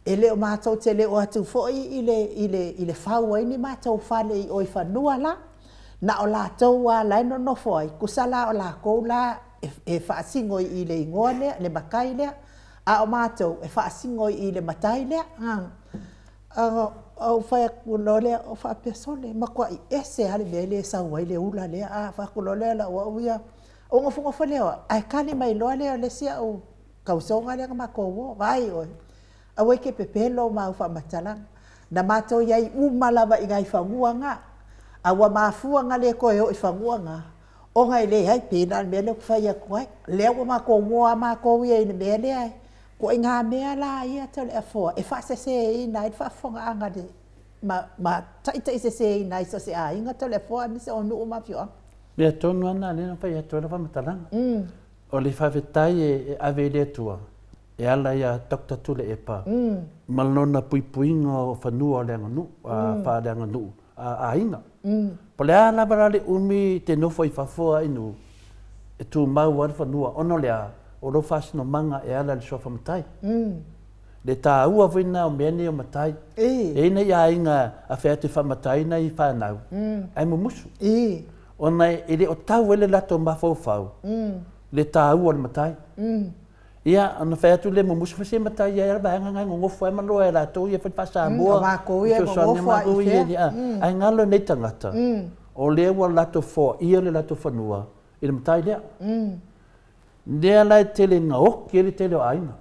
E le o matou te le o atu foi i le, i le, i le fau ai ni matou fale i o i fanua la. Na o latou lava la e nonofo ai, tusa la o latou la e, e faasino i i le igoa lea, le matai lea, a o matou e faasino i i le matai lea, a. Ona ou fai atu loa lea, ou faapea, sole, e matuai ese lava le mea lea e sau ai le ula lea. A fai atu loa lea lau au ia, Ou nofonofo lea o au, ae kali mai loa lea o le isi au tausoga lea na matou o, vaai oe, aua e te pepelo ma au faamatalaga. Na matou i ai uma lava i nai fanua na, a ua mafua ona le toe o i fanua na, ona e leai, pei la o le mea lea ou te fai atu ai. Lea ua matou o lava matou ia i le mea lea, ituaiga mea la ia Toleafoa e faaseseina ai le faafofogaaga a le ma, ma taitaiseseina ai so o se aiga Toleafoa aemaise o nuu ma afioaga. Mea tonu lava lena lea na fai atu ai lau faamatalaga. O le faafetai e ave i le Atua e ala ia Doctor Tuilaepa ma lona puipuiga o fanua o le aganuu, faaleaganuu a aiga. Po o le a lava la le umi te nofo i fafo a inu, e tumau lava le fanua ona o le a? O lou faasinomaga e ala i le suafa matai. Le taua foi lena o mea nei o matai. E i ai nai aiga a fai atu e faamatai nai fanau, ae mumusu. Ona e le o tau ai le latou mafaufau le taua o le matai. Ia, ona fai atu lea mumusu foi se matai ai lava le vaega na e nonofo ai ma loa e latou ia foi le faa-Samoa. O matou ia e nonofo lava i fea. Ae galo i nei tagata, o lea ua latou foaia le latou fanua i le matai lea. Lea la e tele gaoki ai le tele o aiga.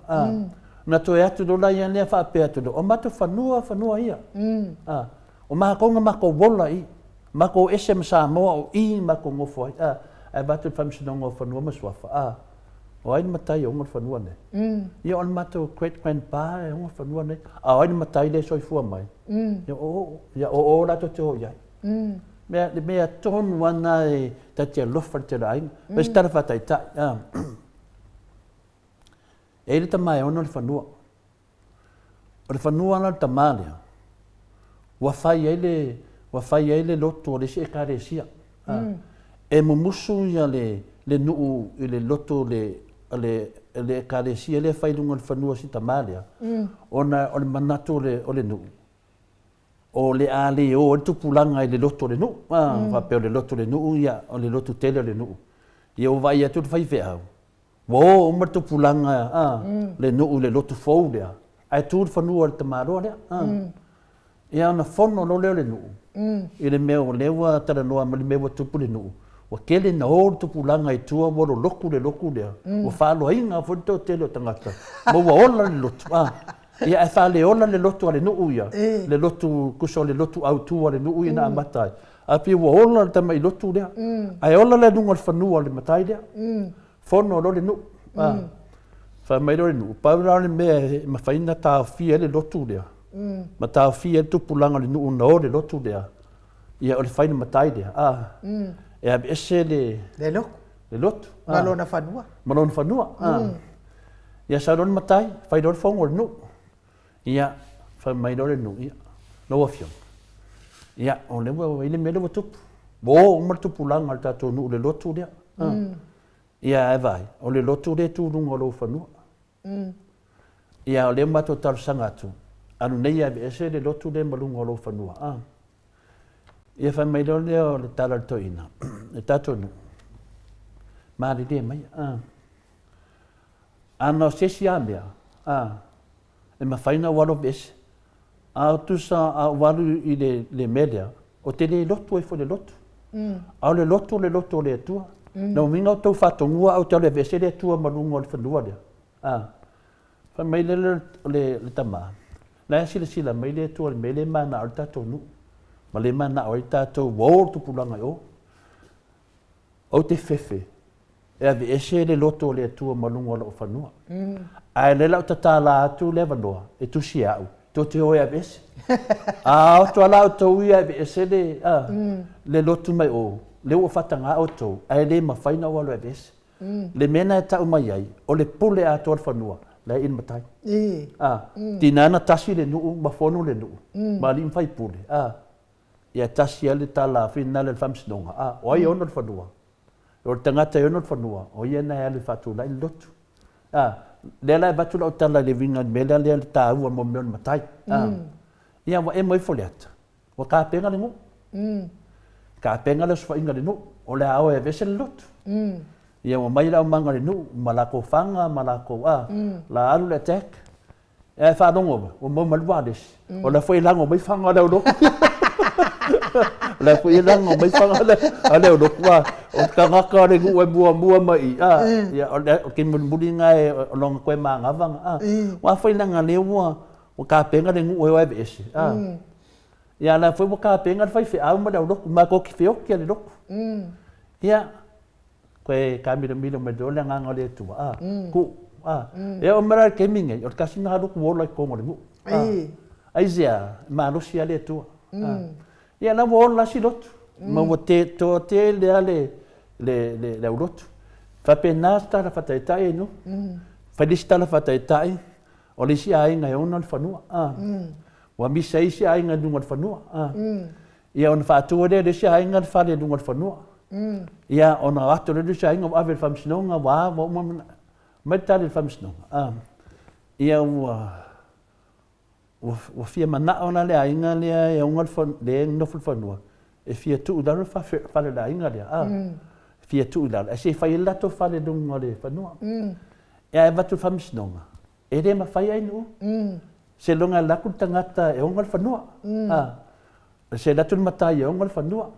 Ona toe atu loa la ia lea faapea atu loa, o matou fanua, fanua ia. O matou na matou ola i i. Matou o ese ma Samoa o i matou nofo ai. Ae avatu i le Faamasinoga o Fanua ma Suafa, o ai le matai e ona le fanua nei? Ia o le matou great grandpa e ona le fanua nei. A o ai le matai lea e soifua mai? Ia o o. Ia o o la tou te o i ai. Mea, le mea tonu lava lena e ta te alofa i le tele o aiga. Fai se tala faataitai, e i ai le tama e ona le fanua. O le fanua la o le tama lea, ua fai ai le, ua fai ai le lotu o le isi ekalesia. E mumusu ia le, le nuu i le lotu o le, o le, le ekalesia lea e fai i luga o le fanua o si tama lea, ona o le manatu o le, o le nuu, o le a le o ai le tupulaga i le lotu o le nuu, faapea o le lotu o le nuu, ia, o le lotu tele o le nuu. Ia ua vaai atu le faifeau, ua o uma le tupulaga a, le nuu i le lotu fou lea, ae tu le fanua o le tamaloa lea. Ia ona fono loa lea o le nuu, i le mea o lea ua talanoa mai le mea ua tupu i le nuu, ua tele ina o le tupulaga i tua ua lolotu le lotu lea, ua faaloaina foi le toatele o tagata, ma ua ola le lotu. Ia ae faaleola le lotu a le nuu ia, le lotu, tusa o le lotu autu a le nuu ia na amata ai. Ae pei ua ola le tamai lotu lea, ae ola la i luga o le fanua o le matai lea. Fono loa le nuu. Fai mai loa le nuu, pau la o le mea e mafai ona taofia ai le lotu lea, ma taofia ai le tupulaga o le nuu na o i le lotu lea, ia o le fai le matai lea, e aveese le, Le lotu. Le lotu. Ma lona fanua. Ma lona fanua. Ia sau loa le matai, fai loa le fono a le nuu. Ia, fai mai loa le nuu, ia, lau Afioga, ia, o lea ua i ai le mea lea ua tupu. Ua o uma le tupulaga o le tatou nuu i le lotu lea. Ia, ae vaai, o le lotu lea e tu i luga o lou fanua. Ia, o lea ua matou talosaga atu, alu nei e aveese le lotu lea ma luga o lou fanua. Ia fai mai loa lea o le tala a le toeaina, le tatou nuu, malilie maia. Ana o se isi lava mea, a, e mafai ona ou alu aveese. A o tusa a ou alu i le, le mea lea, ou te le lotu ai foi i le lotu. A o le lotu o le lotu o le Atua. Mm. Lona uiga o tou faatonuga au te alu e aveese le Atua ma luga o le fanua lea. A. Fai mai le, le, le, le tama, la e silasila mai le Atua i le mea lea e manao ai le tatou nuu, ma le manao ai le tatou, ua o le tupulaga i o. Ou te fefe e aveese le loto o le Atua ma luga o lou fanua. Ae o lea la ou tatala atu le avanoa e tusi e au, tou te o e aveese. A o atu lava la outou ia e aveese le, a, le lotu mai o, lea ua faataga outou, ae le mafai ona ou alu e aveese. Le mea lena e tau mai ai, o le pule atoa o le fanua, la e i le matai. A, tiga na tasi le nuu ma fono le nuu, ma alii ma faipule, a, Ia tasi lava le tala finagalo i le Faamasinoga, a, o ai e ono le fanua? O le tagata e ono le fanua, o ia lena e alu e faatulai le lotu. A, lea la e avatu lau tala i le uiga i le mea lea, lea le taua mo mea o le matai. A, ia ua emo ifo le ata, ua tapena le nuu. Tapena le osofaiga i le nuu, o le a o e aveese le lotu. Ia ua mai le aumaga i le nuu ma latou faga ma latou, a, la alu le attack, Ae faalogo mai, ua maua mai le ualesi. O la foi e lago mai faga o le aulotu. O le a foi e laga mai faga le a le aulotu a o tagata o le nuu e muamua mai i a ia o le taimi mulimuli lena e o lona toe manava a. Aua foi leaga o lea ua ua tapena le nuu e o e aveese a. Ia a o la foi ua tapena le faifeau ma le aulotu matou te feoti lava i le lotu. Ia Toe taamilomilo mai loa le Agaga o le Atua, a, tuu, a. E oo mai la i le taimi lenei, o le tasi lena lotu ola i totonu o le nuu. A, aisea? E malosi lava le Atua. A. Ia la ua ola lava si lotu, ma ua te, toatele lava le, le, le, le aulotu. E faapena se tala faataitai e nuu. Fai le isi tala faataitai, o le isi aiga e ona le fanua. A. Ua misa ai isi aiga i luga o le fanua. A. Ia ona faatu ai lea e le isi aiga le fale i luga o le fanua. Ia ona o atu lea le isi aiga ua ave i le faamasinoga ua a ua uma ma aumai le tali a le faamasinoga. A, ia ua ua fia manao la le aiga lea e ona le fanua, lea e nofo i le fanua e fia tuu i lalo le fale o le aiga lea, a, e fia tuu i lalo ae se i fai ai le latou fale i luga o le fanua. Ia ae avatu i le faamasinoga, e le mafai ai nuu. Seiloga e alu atu le tagata e ona le fanua. A, se alu atu le matai e ona le fanua.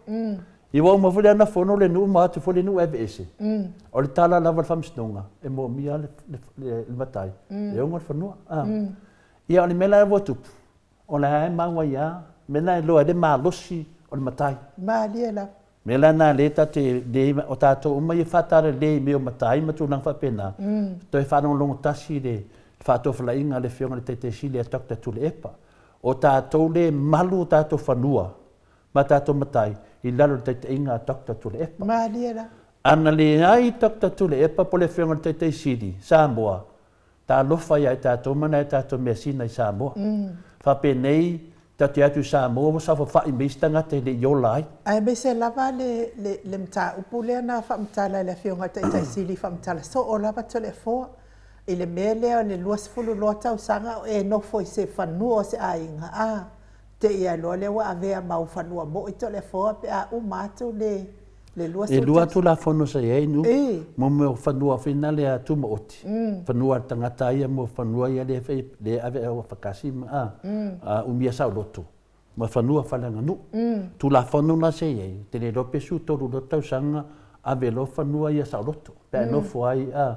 Ia ua uma foi lea ona fono le nuu ma o atu foi le nuu e aveese. O le tala lava a le faamasinoga, e moomia le, le, le, le matai e ona le fanua. A. Ia o le mea la ua tupu, o la e mau ai lava, mea la e iloa ai le malosi o le matai. Malie lava. Mea la na lea ta te le, o tatou uma ia faatalelei i mea o matai ma tulaga faapena, toe faalogologo tasi i le faatofalaiga a le Afioga i le Taitai Sili a Doctor Tuilaepa. O tatou le malu o tatou fanua ma tatou matai i lalo o le taitaiga a Doctor Tuilaepa. Malie la. Ana leai Doctor Tuilaepa po o le Afioga i le Taitai Sili, Samoa, Talofa ia i tatou ma nai a tatou measina i Samoa. Faapenei, tatou te atu i Samoa ua saofafai mai isi tagata e le i ola ai. Aemaise lava le, le, le mataupu lea na faamatala e le Afioga i le Taitai Sili, faamatala soo lava Toleafoa i le mea lea o le 22 tausaga o e nofo i se fanua o se aiga, a, te i lava loa lea ua avea ma ou fanua moi Toleafoa pe a uma atu le, le 20 E lua Tulafono sa i ai nu, mo mea o fanua foi na lea tumaoti, fanua a le tagata ia mo fanua ia lea fai lea ave au afakasi ma a, a umia saoloto ma fanua faaleaganuu. Tulafono na sa i ai, te le iloa pe 13 loa tausaga ave loa fanua ia saoloto pe a e nofo ai a,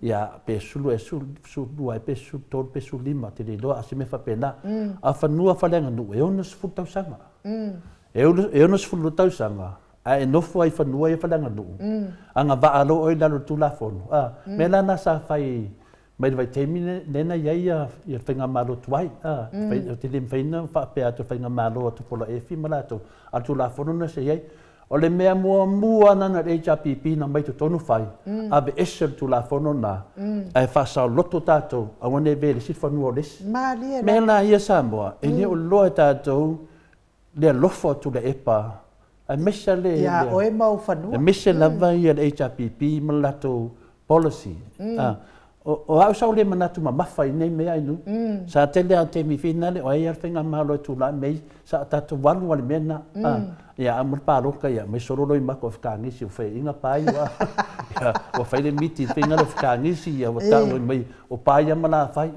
ia pe 12 ai pe 13 pe 15 te le iloa a se mea faapena. A o fanua faaleaganuu e 60 tausaga. E 62 tausaga ae e nofo ai i fanua ia faaleaganuu, agavaa loa oe i lalo o le Tulafono. A, mea la na sa fai mai le vaitaimi lea na i ai ia le faigamalo tuai, a, ou te le mafai ona faapea atu o le faigamalo a Tupuola Efi ma latou, a o le Tulafono lena sa i ai. O le mea muamua lena na le HRPP na aumai i totonu fai, aveese le Tulafono lena, ae faasaoloto tatou, aua ne i avea i le isi fanua o le isi. Malie la. Mea la ia Samoa, e le o iloa e tatou le alofa o Tuilaepa aemaise le Ia oe ma ou fanua. Aemaise lava ia le HRPP ma le latou policy. O au sa ou le manatu mamafa i nei mea inu. Sa tele lava o taimi finale o ai lava le faigamalo e tulai mai sa tatou alu lava i le mea lena. Ia a uma le palota ia aumai solo loimata o Fekagisi ua faiaina paia ua fai le miti i le faiga lea o Fekagisi ia ua tau mai o paia ma lafai.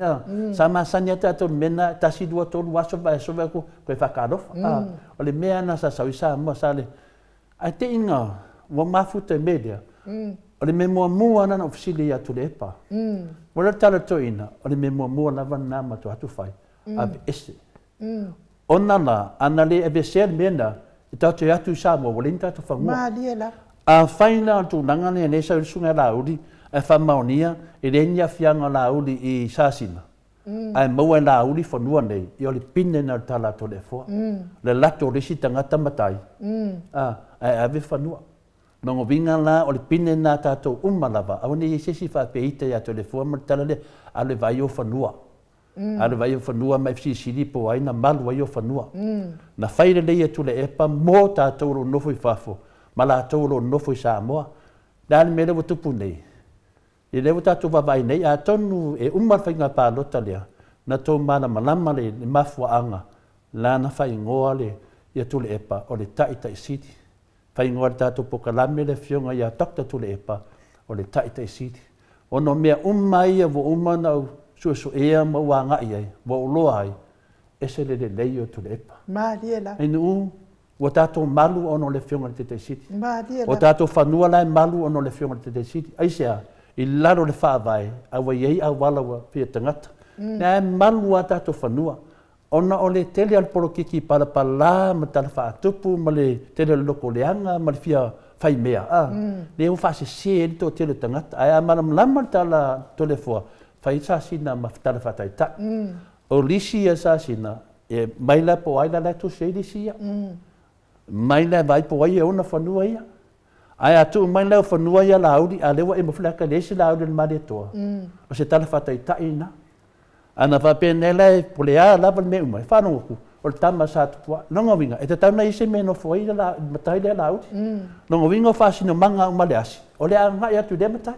Sa masani lava tatou i le mea lena, tasi, lua, tolu aso, vaiaso, vaiaso, Toe faatalofa. A, o le mea lena sa sau i Samoa, sa le, ae te i na ua mafuta i mea lea, o le mea muamua lena na ou fesili ai ia Tuilaepa. Ua le tala toeaina, o le mea muamua lava lena ma atu fai, aveese. Ona la, ana le aveesea le mea lena, e tatou te atu i Samoa ua leai ni tatou fanua. Malie lava. Afai la o le tulaga lea lea e sau ai le susuga ia Laauli ae faamaonia e leai ni aafiaga o Laauli i Sasina, Ae maua e Laauli fanua nei, ia o le pine lena o le tala a Toleafoa. Le lato o le isi tagata matai, a, ae ave fanua. Lona uiga la, o le pine lena a tatou uma lava, aua ne i i ai se isi faapea ita ia Toleafoa ma le tala lea, alu e vaai ou fanua. Alu e vaai ou fanua ma e fesilisili po o ai na malu ai ou fanua. Na fai lelei e Tuilaepa mo tatou o lo o nofo i fafo ma latou o lo o nofo i Samoa. O le a le mea lea ua tupu nei? Ia lea ua tatou vaavaai nei, atonu e uma le faiga palota lea, na tou malamalama le mafuaaga la na faaigoa le ia Tuilaepa o le Taitaisili. Faaigoa e le tatou polokalame le afioga ia Doctor Tuilaepa o le Taitaisili. Ona o mea uma ia ua uma ona ou suesuea ma ou agai ai, ua ou iloa ai, Ese le lelei o Tuilaepa. Malie lava. Ainuu, ua tatou malu ona o le Afioga i le Taitai Sili. Malie O lava. tatou fanua la e malu ona o le Afioga i le Taitai Sili. Aisea? I lalo o le Faavae, a ua i ai auala ua fia tagata. Lea e malu a tatou fanua. Ona o le tele o le polokiki palapala ma tala faatupu ma le tele o le loko leaga ma le fia fai mea, a, lea ua faasese ai le toatele o tagata. Ae a malamalama le tala Toleafoa, fai sasina ma tala faataitai. O lisi ia sasina, e mai la po o ai la la e tusi ai lisi ia. Mai la e vaai po o ai e ona fanua ia. Ae a tuu mai la fanua ia Laauli, a lea ua e mafulaka e leai se Laauli o le Malietoa, o se tala faataitai lena. Ana faapea nei la e po o le a lava le mea uma, e faalogo atu, o le tama sa Tupuaa. Lona uiga, e tatau ona i ai se mea e nofo ai le matai lea Laauli. Lona uiga o faasinomaga uma a le asi, o le a agai atu i lea matai.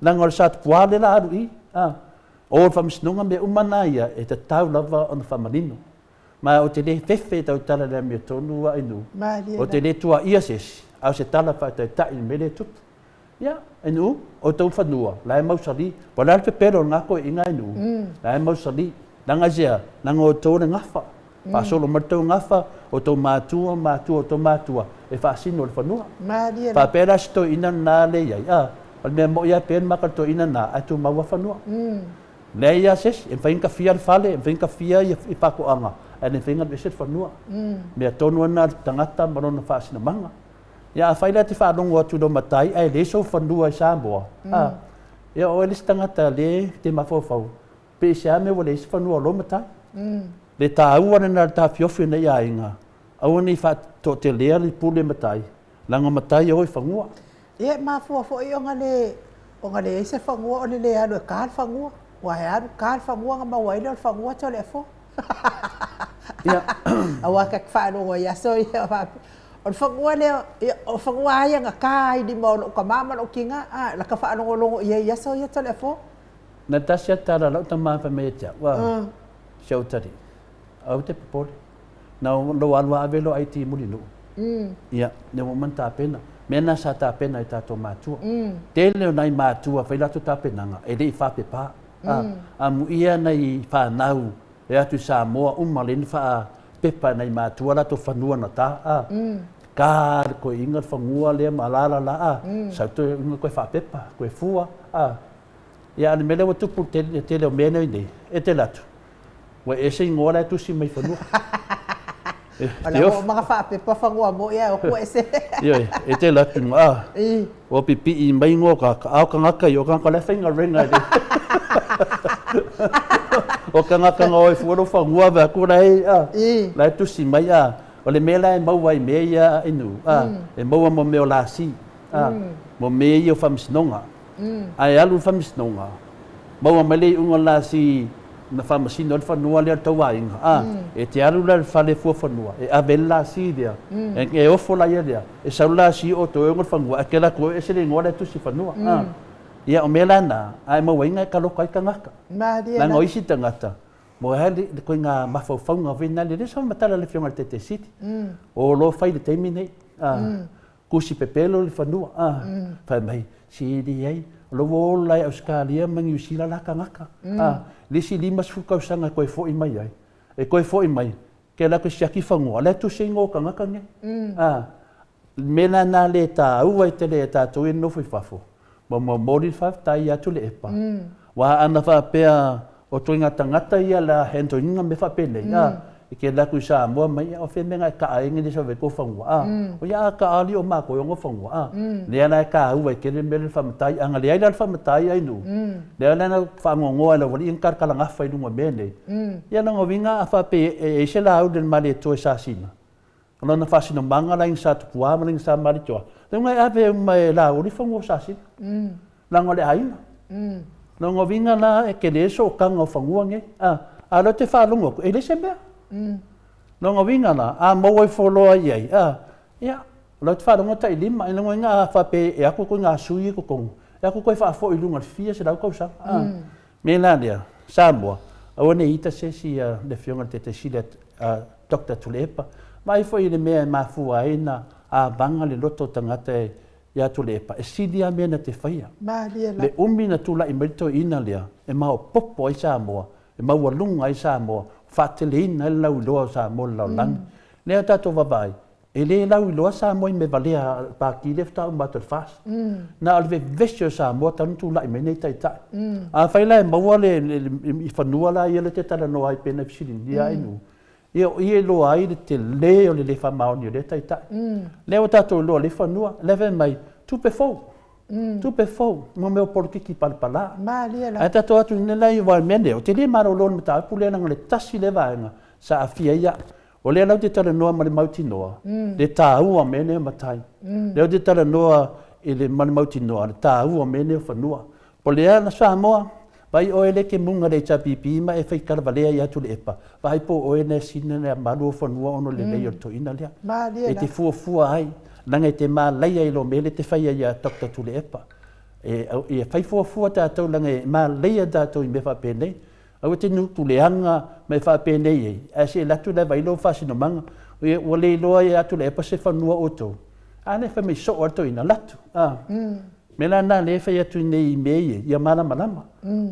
Leaga o le sa Tupuaa lea o le a alu i i. O le faamasinoga mea uma na ia e tatau lava ona faamanino. Ma ou te le fefe i tautala i le amiotonu a Ainuu, ou te le tuaia se isi, a o se tala faataitai i le mea lea e tupu. Ia, Ainuu, o tou fanua, la e mausali. Po o le a le pepelo o lena toeaina Ainuu, la e mausali. Leaga aisea? Leaga o outou le gafa. Faasolo mai le tou gafa, o tou matua, matua o tou matua, e faasino i le fanua. Faapea la si toeaina lena lea e i ai, a, o le mea moni lava pe maka le toeaina lena, ae tumau lava fanua. Leai lava se isi, e mafai ona tafia le fale, e mafai ona tafia ia faatoaga, ae le mafai ona alu ese le fanua. Mea tonu lava lena a le tagata ma lona faasinomaga. Ia afai la e te faalogo atu i lou matai ae leai sou fanua i Samoa, a, ia o oe le isi tagata lea e te mafaufau, pe i se a mea ua leai se fanua o lou matai. Le taua lena o le taofiofi o nei aiga, aua ne i faatoatelea le pule matai, leaga o matai e o i fanua. Ia e mafua foi ona le ona leai se fanua o le le alu e ka le fanua. Aua e alu ka le fanua ona maua ai lea o le fanua Toleafoa. Ia. Aua ta te faalogo i aso ia faapea, o le fanua lea, ia o fanua lava ia na ta ai i lima o lou tama ma lou tina, a, la ta faalogologo i ai i aso ia Toleafoa. Na tasi a tala lau tama fai mai ia te au, a, si au tali, aua te popole. Na lou alu ave lou ID i Mulinuu. Ia, lea ua uma ona tapena. Mea na sa tapena e tatou matua. Tele o nai matua fai latou tapenaga e le i faapepa. A, amuia nai fanau e atu i Samoa uma lea na faapepa e nai matua latou fanua na ta. A, ka le toeaina le fanua lea ma la la la a, sau toeaina toe faapepa, toe fua. A, ia a o le mea lea ua tupu i le tele o mea nei, e te alu atu, Ua ese igoa la e tusi mai fanua. O la ua uma ona faapepa fanua moi ae o atu ua ese. Ioe, e te alu atu a, ua pipii mai igoa o tagata, a o tagata ia, o tagata la e faigaluega i le O tagata na o e fua lou fanua vae atu la e, a, la e tusi mai, a. O le mea la e maua ai i mea ia a Inu, a, e maua mo mea o lasi, a, mo mea ia o faamasinoga. Ae alu i le faamasinoga, maua mai le iuga o le lasi na faamasino ai le fanua lea o le tou aiga, a, e te alu la i le fale fuafanua e ave ai le lasi lea, e ofo la ia lea, e sau le lasi o toe ona le fanua, ae te alu atu e ese le igoa la e tusi i fanua. A, ia o mea la na, a e maua ai na e taloka ai tagata. Leaga o isi tagata, mo e le ituaiga mafaufauga foi lena, le sau matala a le Afioga i le Taitaisili, o lo o fai i le taimi nei, a, Kusi pepelo le fanua, a, fai mai, se e leai, o la ua ola i Ausetalia ma Niu Sila la tagata, a, le isi 50 tausaga e toe foi mai ai, e toe foi mai, ke alu atu e siaki fanua, o la e tusi ai igoa o tagata nei, a, le mea la lena le taua ai tele ia tatou ia nonofo i fafo, ma momoli le faafetai ia Tuilaepa, aua ana faapea o ituaiga tagata ia la handle ina mea faapenei, a, e te alu atu i Samoa mai, o fea mea na e kaa ai nei sa tou fanua, a, o ia a kaa alii o matou e ona fanua, a, lea la e taua ai tele le mea lea o le faamatai, a na leai la le faamatai Ainuu, lea la na faanoanoa e le aualii na talatalagafa i luga o mea nei, ia lona uiga a faapea e i ai se lauli a le Malietoa i Sasina, O lona faasinomaga la ina sa Tupua ma la ina sa Malitoa, leuga e ave uma e Laauli fanua o Sasina, leaga o le aiga. Lona uiga la e tele sootaga o fanua nei. A, a o lea ou te faalogo atu, e leai se mea. Lona uiga la, a maua ifo loa i ai, a, ia, o lea ou te faalogo e tai lima, lona uiga a faapea e atu ituaiga sui ia i totonu, e atu toe faafoi i luga i le fia selau tausaga. A, mea la lea, Samoa, aua ne i ita se isi le Afioga i le Taitai Sili a Doctor Tuilaepa, vaai foi i le mea e mafua ai ona avaga le loto o tagata ia Tuilaepa, e sili lava mea na te faia. Malie lava. Le umi na tulai mai le toeaina lea e maopoopo ai Samoa, e maualuga ai Samoa. faateleina ai le lauiloa o Samoa i le lalolagi. Lea tatou vaavaai, e le lauiloa Samoa i mea valea a le Pati lea faatoa uma atu e le FAST. Na o le vevesi o Samoa talu ona tulai mai nei taitai. Afai la e maua le, le, le, i fanua la ia lea e te talanoa ai pei ona e fesiligia ai nuu, ia o i e iloa ai le tele o le le faamaoni o lea taitai. Lea ua tatou iloa lea fanua, lea fai mai, tupe fou. Tupe fou, mo mea o polokiki palapala. Malie la. Ae tatou atu nei la i aua o le mea lea, ou te le malolo i le mataupu lea leaga o le tasi lea vaega sa aafia ai au. O lea la ou te talanoa ma le mautinoa, le taua o mea nei o matai. Lea ou te talanoa i le, ma le mautinoa, le taua o mea nei o fanua. Po o le a Samoa, vaai oe lea e te muga i le HRPP ma e fai talavalea ia Tuilaepa, vaai po o oe lea e sina le malu o fanua ona o le lelei o le toeaina lea. Malie E te fuafua ai, leaga e te malaia i lou mea lea e te faia ia Doctor Tuilaepa. E, ia fai fuafua tatou leaga e malaia tatou i mea faapenei. Aua e te nutu leaga ma e faapenei ai, ae se i alu atu la e vaai lou faasinomaga. Ia, ua le iloa ia Tuilaepa se fanua outou. A lea e fai mai soo lava le toeaina, alu atu. A. Mea la lena lea e fai atu nei i mea ia, ia malamalama.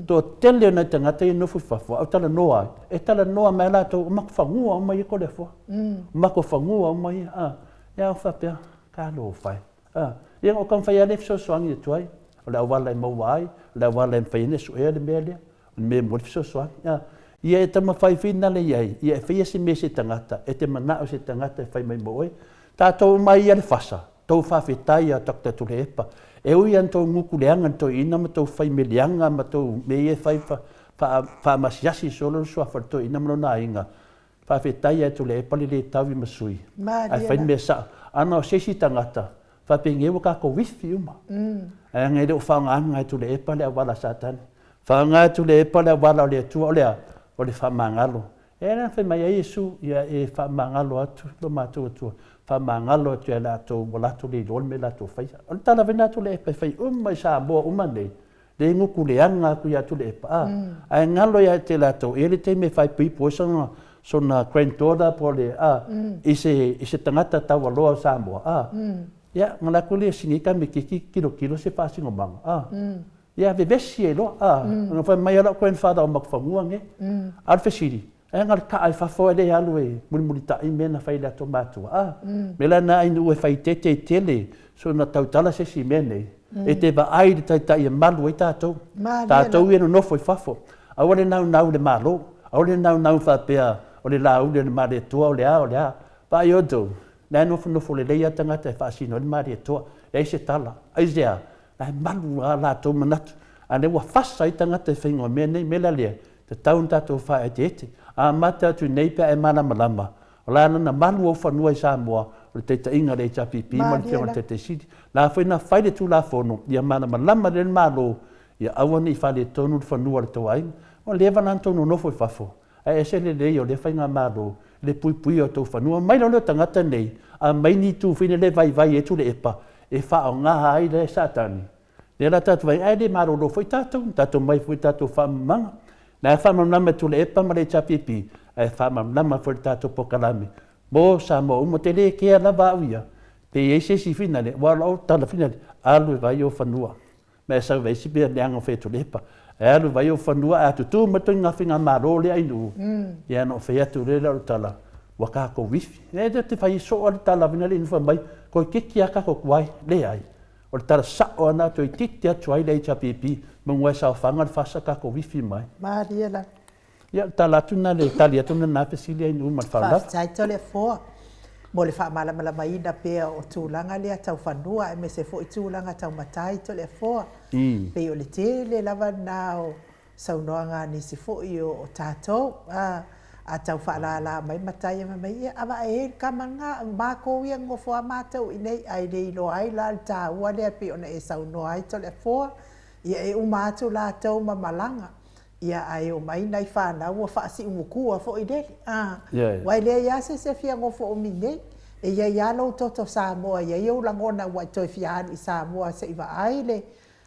Toatele o nai tagata ia e nofo i fafo, a ou talanoa ai, e talanoa mai lava latou, o matou fanua uma ia Toleafoa. O matou fanua uma ia. A, ia ou faapea, talofa e. A, ia na ou taumafai lava lea e fesoasoani atu ai. O le auala e maua ai, o le auala e mafai ai ona suea le mea lea. O le mea e momoli fesoasoani. A, ia e taumafai foi nale i ai, ia e faia se mea i se tagata, e te manao i se tagata e fai mai mo oe. Tatou uma ia le fasa, tou faafetai ia Doctor Tuilaepa. E ui lava ina tou gutu leaga i le toeaina ma tou fai mea leaga ma tou mea ia e fai faamasiasi solo le suafa o le toeaina ma lona aiga, faafetai ia Tuilaepa le le taui ma sui ae fai le mea sao. Ana o se isi tagata, faapenei ua tatou ifi uma. Ae leaga e le o faaaogaina e Tuilaepa le auala a Satani. Faaaoga e Tuilaepa le auala o le Atua, o le a? O le faamagalo. E ala ona fai mai ai Iesu, Ia e faamagalo atu lo matou Atua, faamagalo atu ia latou ua latou le iloa le mea latou faia. O le tala foi lena a Tuilaepa e fai uma i Samoa uma nei, le gutu leaga atu ia Tuilaepa, a, ae galo ia te latou, e i ai le taimi e faaipoipo ai sona, sona granddaughter po o le, a, i se, i se tagata taualoa o Samoa, a, ia, ona alu atu lea e sini ai tamaitiiti tilotilo se faasinomaga, a. Ia vevesi ai loa, a, ona fai mai lau grandfather o Makufanua nei. A o le fesili, e aga le kaa i fafo e le alu e mulimulitai mea na fai e le ato matua, a. Mea la na ai nuu e fai tete tele so na tautala se isi mea nei, e te vaai i le taitai e malu ai tatou. Tatou ia nonofo i fafo. Aua le naunau i le Malo, aua le naunau faapea o le Laauli o le Malietoa o le a o le a. Vaai outou, la e nofonofo lelei lava tagata e faasino ai le Malietoa, leai se tala. Aisea? La e malu lava latou manatu, a o lea ua fasa ai tagata i faiga o mea nei. Mea la lea, tatau ona tatou faaeteete. A mata atu nei pe a e malamalama, o la na malu ou fanua i Samoa, o le taitaiga a le HRPP ma le Afioga i le Taitai Sili. La foi na fai le Tulafono ia malamalama lelei le Malo, ia aua ne i faaletonu le fanua o le tou aiga. Ua leva la ona tou nonofo i fafo, ae ese le lelei o lea faigamalo i le puipuia o tou fanua. Omai loa lea o tagata nei, aumai ni itu foi lele e vaivai ai Tuilaepa e faaaoga ai le Satani. Lea la tatou vaai, ae le malolo foi tatou, tatou omai foi i tatou faamalamalamaga. La e faamalamalama e Tuilaepa ma le HRPP, ae faamalamalama foi i le tatou polokalame mo Samoa uma. Ou te le kea lava au ia, pe i ai se isi finale, aua o lau tala finale, alu e vaai ou fanua. Ma e sau ai isi mea leaga o fai atu lepa. E alu vai o fanua a tutu mai toi ngā faigamalo lea i nuu. Ia na o fai atu lea o le tala, ua tātou wifi. E te te fai soo le tala vina le inufa mai, koi kiki a kātou tuai, leai. O le tala sao ana toi titi atu ai le HRPP, mongua e saofaga le fasa kātou wifi mai. Malie la. Ia, tala atu na le tali atu na na fesili ai nuu ma le faaolaga. Faafetai Toleafoa mo le faamalamalamaina pea o tulaga lea tau fanua aemaise foi tulaga tau matai Toleafoa. Pei o le tele lava lena o saunoaga a nisi foi o tatou a tau faalala mai matai e fai mai, ia a vaai ai le tama lena, o matou ia nonofo lava matou i inei ae le iloa ai la le taua lea pei ona e saunoa ai Toleafoa. Ia e uma atu latou ma malaga Ia, ae omai nai fanau ua faasiumutua foi lele, a. Aua e leai lava se isi e fia nofo umi nei. E i ai lava lou toto Samoa, e i ai ou lagona ua e toe fia alu i Samoa se i vaai le,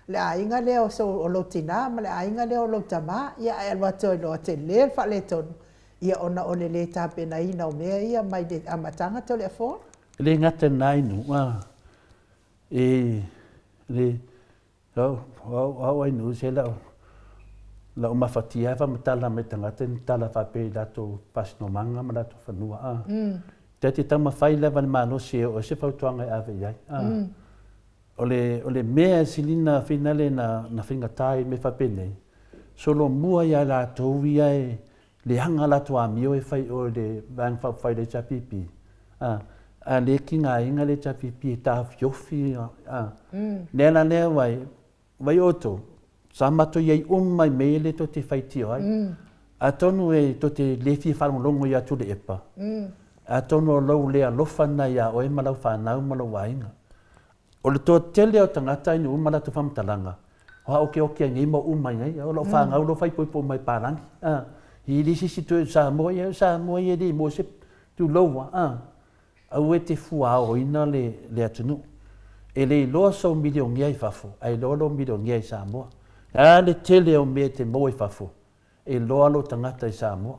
le aiga lea o, so, o lou tina ma le aiga lea o lou tama. Ia, ae alu atu ai loa, tele le faaletonu, ia ona o le lē tapenaina o mea ia mai le amataga Toleafoa. E le gata i lena inu, a e le Au, au, au ai nu se lau. Lau mafatia e faamatala mai tagata ni tala faapea i latou faasinomaga ma latou fanua a. Ta te taumafai lava le malosi e oo ai se fautuaga e ave i ai a. O le o le mea e sili na finale na na faigata ai mea faapenei, solomua ia latou ia e leaga latou amio e fai i o i le Vaega Faaupufai le HRPP a, a le tigaina le HRPP e taofiofi a. Lea la lea ua Vai outou, sa matou i ai uma i mea ia lea tou te faitio ai. Atonu e tou te le fia faalogologo ia Tuilaepa, atonu o lou le alofa lena ia oe ma lau fanau ma lou aiga. O le toatele o tagata i nuu ma latou faamatalaga, o a okeoke ai nei ma oo mai ai, o lau fanau loa faaipoipo mai palagi, a, i le isi isi toe o Samoa, ia o Samoa ia e le maua se tulou a, a. Aua e te fuaoina le atunuu. E le iloa sou milionea i fafo, ae iloa lou milionea i Samoa. E a le tele o mea e te maua i fafo, e iloa lou tagata i Samoa.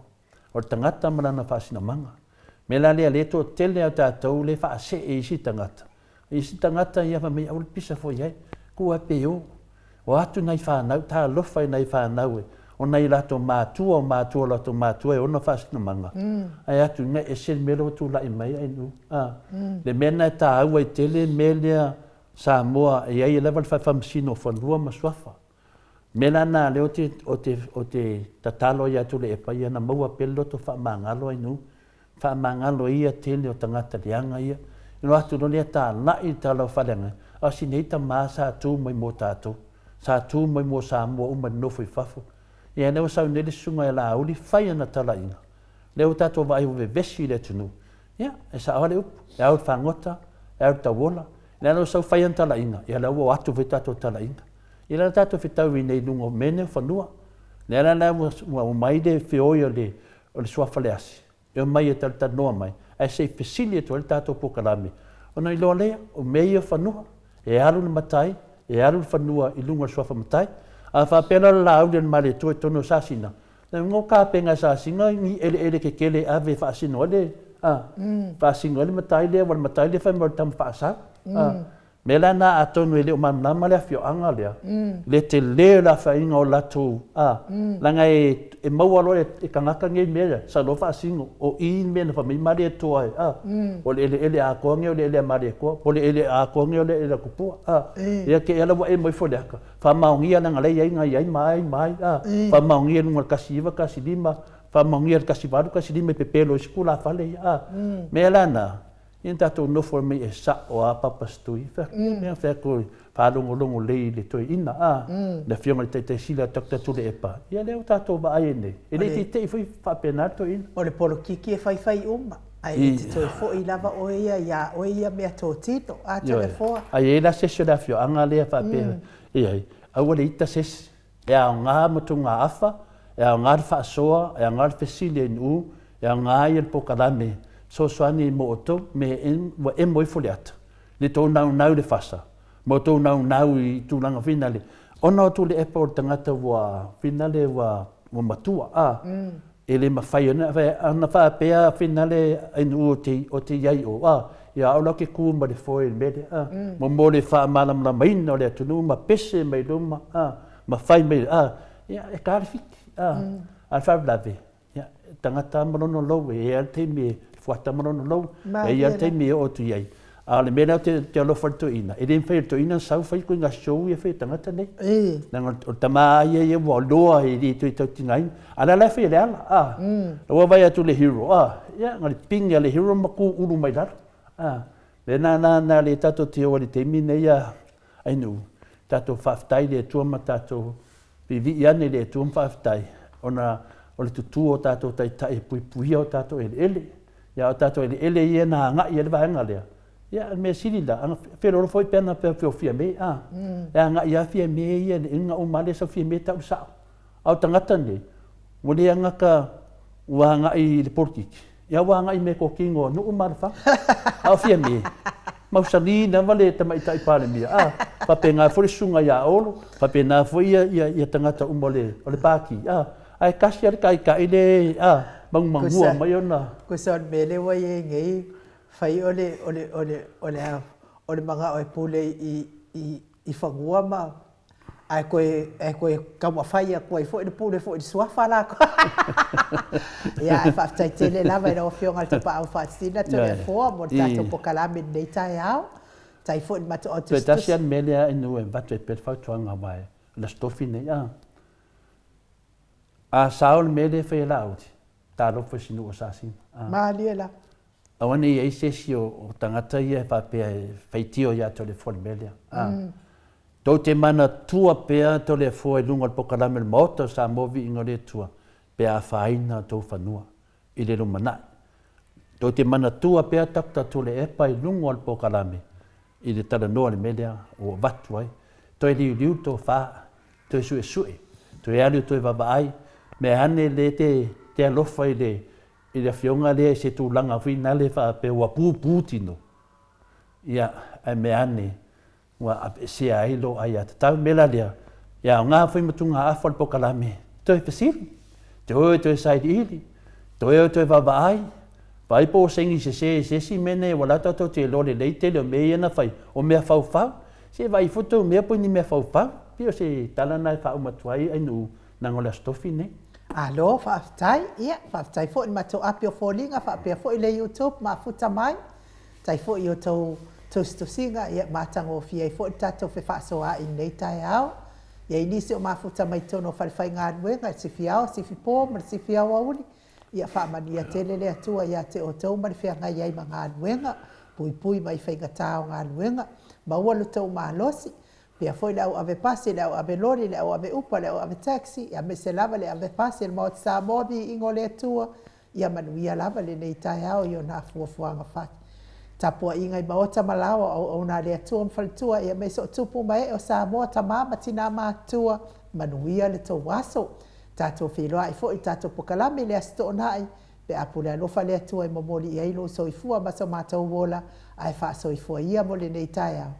O le tagata ma lana faasinomaga. O le mea la lea, lea e toatele lava o tatou lea e faasee i isi tagata. O isi tagata ia fai mai, aua le pisa foi i ai, tuu lava pe o. O atu nai fanau, talofa i nai fanau e, o nai latou matua, o matua o latou matua e ona faasinomaga, ae atu ina ese le mea lea ua tulai mai ai nu. A, le mea lena e taua ai tele le mea lea Samoa e i ai lava le faamasino o fanua ma suafa. O le mea la lena lea ou te, ou te, ou te tatalo ai ia Tuilaepa, ia na maua pea le loto faamagalo ai nu. Faamagalo ia tele o tagata leaga ia. Ilo atu loa lea talai le tala o Faleagai, a o si nei tama sa tu mai mo tatou, sa tu mai mo Samoa uma i le nofo i fafo. Ia lea ua sau nei le susuga ia Laauli fai ana talaiga. Lea ua tatou vaai ua vevesi le atunuu. Ia, e sao lava le upu, e ao i le fagota, e ao i le tauola. Lea la ua sau fai ana talaiga, ia lea ua o atu foi tatou talaiga. Ia lea la tatou fetau ai nei i luga o mea nei o fanua. Lea la la ua omai le feoi o le o le suafa le asi, e omai e talatalanoa mai, ae se i fesili atu ai le tatou polokalame, ona iloa lea, o mea ia o fanua, e alu le matai, e alu le fanua i luga o le suafa matai. A faapea la o le Laauli a le Malietoa i totonu o Sasina, e ngo kapenga e Sasina ni eleele kekele e ave e faasino ai le, a, faasino ai le matai lea, aua o le matai lea fai mai o le tama faasau, a. Mea la na atonu e le o malamalama le afioaga lea, le tele o le afaina o latou, a, leaga e, e maua loa e tagata nei mea ia, sau loa faasino, o i le mea na fai mai Malietoa e, a, o le eleele atoa nei o le eleele a Malietoa, po o le eleele atoa nei o le eleele a Tupua, a, ia te i lava ua emo ifo i le ata, faamaonia leaga la e i ai nai ai ma ai ma ai, a, faamaonia i luga o le 1915, faamaonia i le 1815 e pepelo ai isi tulafale ia, a, mea la na, Ia tatou nofo mai e sao a Papa Stui. Fai atu, ia mea fai atu faalogologo lelei i le toeaina a, le afioga i le Taitai Sili a Doctor Tuilaepa. Ia lea ua tatou vaai ai nei, e le i teitei foi faapena le toeaina. O le polokiki e faifai uma, ae e te toe foi lava oe ia ia oe ia meatotino, a Toleafoa. A i ai la se isi o le afioaga lea faapea e i ai, aua le ita se isi. E aoga ma togaafa, e aoga le faasoa, e aoga le fesili ai nuu, e aoga ia le polokalame fesoasoani mo outou me ua emo ifo le ata, le tou naunau i le fasa, ma outou naunau i tulaga finale, ona o Tuilaepa o le tagata ua finale ua matua, a, e le mafai ona, ana faapea finale ai nuu o te i ai o, a, ia au la ou te tu ma le foe i le mea lea, a, mo le faamalamalamaina o le atunuu ma pese mai luma, a, ma fai mai, a, ia, e ta le fiti, a, a le faalavelave, ia, e tagata lava ma lona lou, e i ai lava le taimi e fuata ma lona lou, e i ai lava le taimi e oo atu i ai. A o le mea lea ou te alofa i le toeaina, e le mafai e le toeaina ona sau fai ituaiga show ia e fai e tagata nei. Leaga o le tama lava ia ia ua loa e le toe tautigaina. A o lea la e fai e Leala, a. Ua vaai atu le hero, a, ia, na o le pine a le hero ma tu ulu mai lalo, a. Lea na, na, na le tatou te o ai i le taimi nei a Ainuu, tatou faafetai i le Atua ma tatou viivii ane i le Atua ma faafetai, ona o le tutu o tatou taitai e puipuia o tatou eleele. Ia, o tatou eleele ia na agai i ai le vaega lea, ia, o le mea sili la, ana feoloolo foi pe ana feofio Fiame, a, e agai lava Fiame ia i le ina uma lava lea sau Fiame tau le sao. A o tagata nei, ua le agata ua agai i le polokiki, ia ua agai i meatotino a nuu ma alafaga. A o Fiame, mausali lava le Tamaitai Palemia, a, faapena foi le susuga ia Olo, faapena foi ia, ia, ia tagata uma o le, o le Pati, a, ae tasi lava le taitai le, a, manumanua mai ona. Kusa o le mea lea ua i ai nei, fai o le, o le, o le, o le, o le manao e pule i, i, i fanua ma. Ae toe, ae toe taumafai atu ai foi le pule foi i le suafa la. Ia, ae faafetai tele lava i lau Afioga i le Tapaau Faasisina Toleafoa mo le tatou polokalame i lenei taeao. Faafetai foi i le matou au Toe tasi tusitusi. lava le mea lea inu e avatu ai pea le fautuaga aua o le Aso Tofi lenei a. A sao le mea lea e fai e Laauli, talofa i si nuu o Sasina. A. Malie la. Aua ne i i ai se isi o tagata ia e faapea e faitio ia Toleafoa i le mea lea. A. Tou te manatua pea Toleafoa i luga o le polokalame o le Maota o Samoa Viiga o le Atua pe a afaina outou fanua i le lumanai. Tou te manatua pea Doctor Tuilaepa i luga o le polokalame i le talanoa i le mea lea ua avatu ai. Toe liuliu le tofa, toe suesue, toe alu toe vaavaai, mea ane lea te alofa i le i le afioga lea i se tulaga foi nale faapea ua pupu tino, ia, ae mea ane ua aveesea ai lou aiatatau. O le mea la lea, e aoga foi matugaafa o le polokalame, toe fesili, toe o e toe sailiili, toe o e toe vaavaai, vaai po o saini sese i se isi mea nei aua o la e tatou te iloa lelei tele o mea ia na fai, o mea faufau. Se vaai ifo tou mea po o ni mea faufau. Pei o se tala lena e faauma atu ai Ainuu leaga o le Aso Tofi lenei. Malo faafetai, ia faafetai foi i le matou api o foliga faapea foi le YouTube mafuta mai. Faafetai foi i outou tusitusiga ia matagofie ai foi le tatou fefaasoaai i lenei taeao. E i ai nisi o mafuta mai totonu o falefaigaluega i le sifi ao, sifi po ma le sifi aoauli, ia faamanuia tele le Atua ia te outou ma le feagai ai ma galuega, puipui mai faigata o galuega, maua lo outou malosi. Pea foi le au ave pasi, le au ave loli, le au ave upa, le au ave taxi, aemaise lava le ave pasi a le Maota Samoa, viiga o le Atua, ia manuia lava lenei taeao i ona fuafuaga fai. Tapuaiga i maota ma laoa o auauna a le Atua ma faletua, aemaise o tupu ma ee o Samoa, tama ma tina matutua, manuia le tou aso. Tatou feiloai foi i le tatou pokalame i le Aso Toonai, pe a pule alofa le Atua e momoli i ai lou soifua ma so matou ola, ae faasoifua ia mo lenei taeao.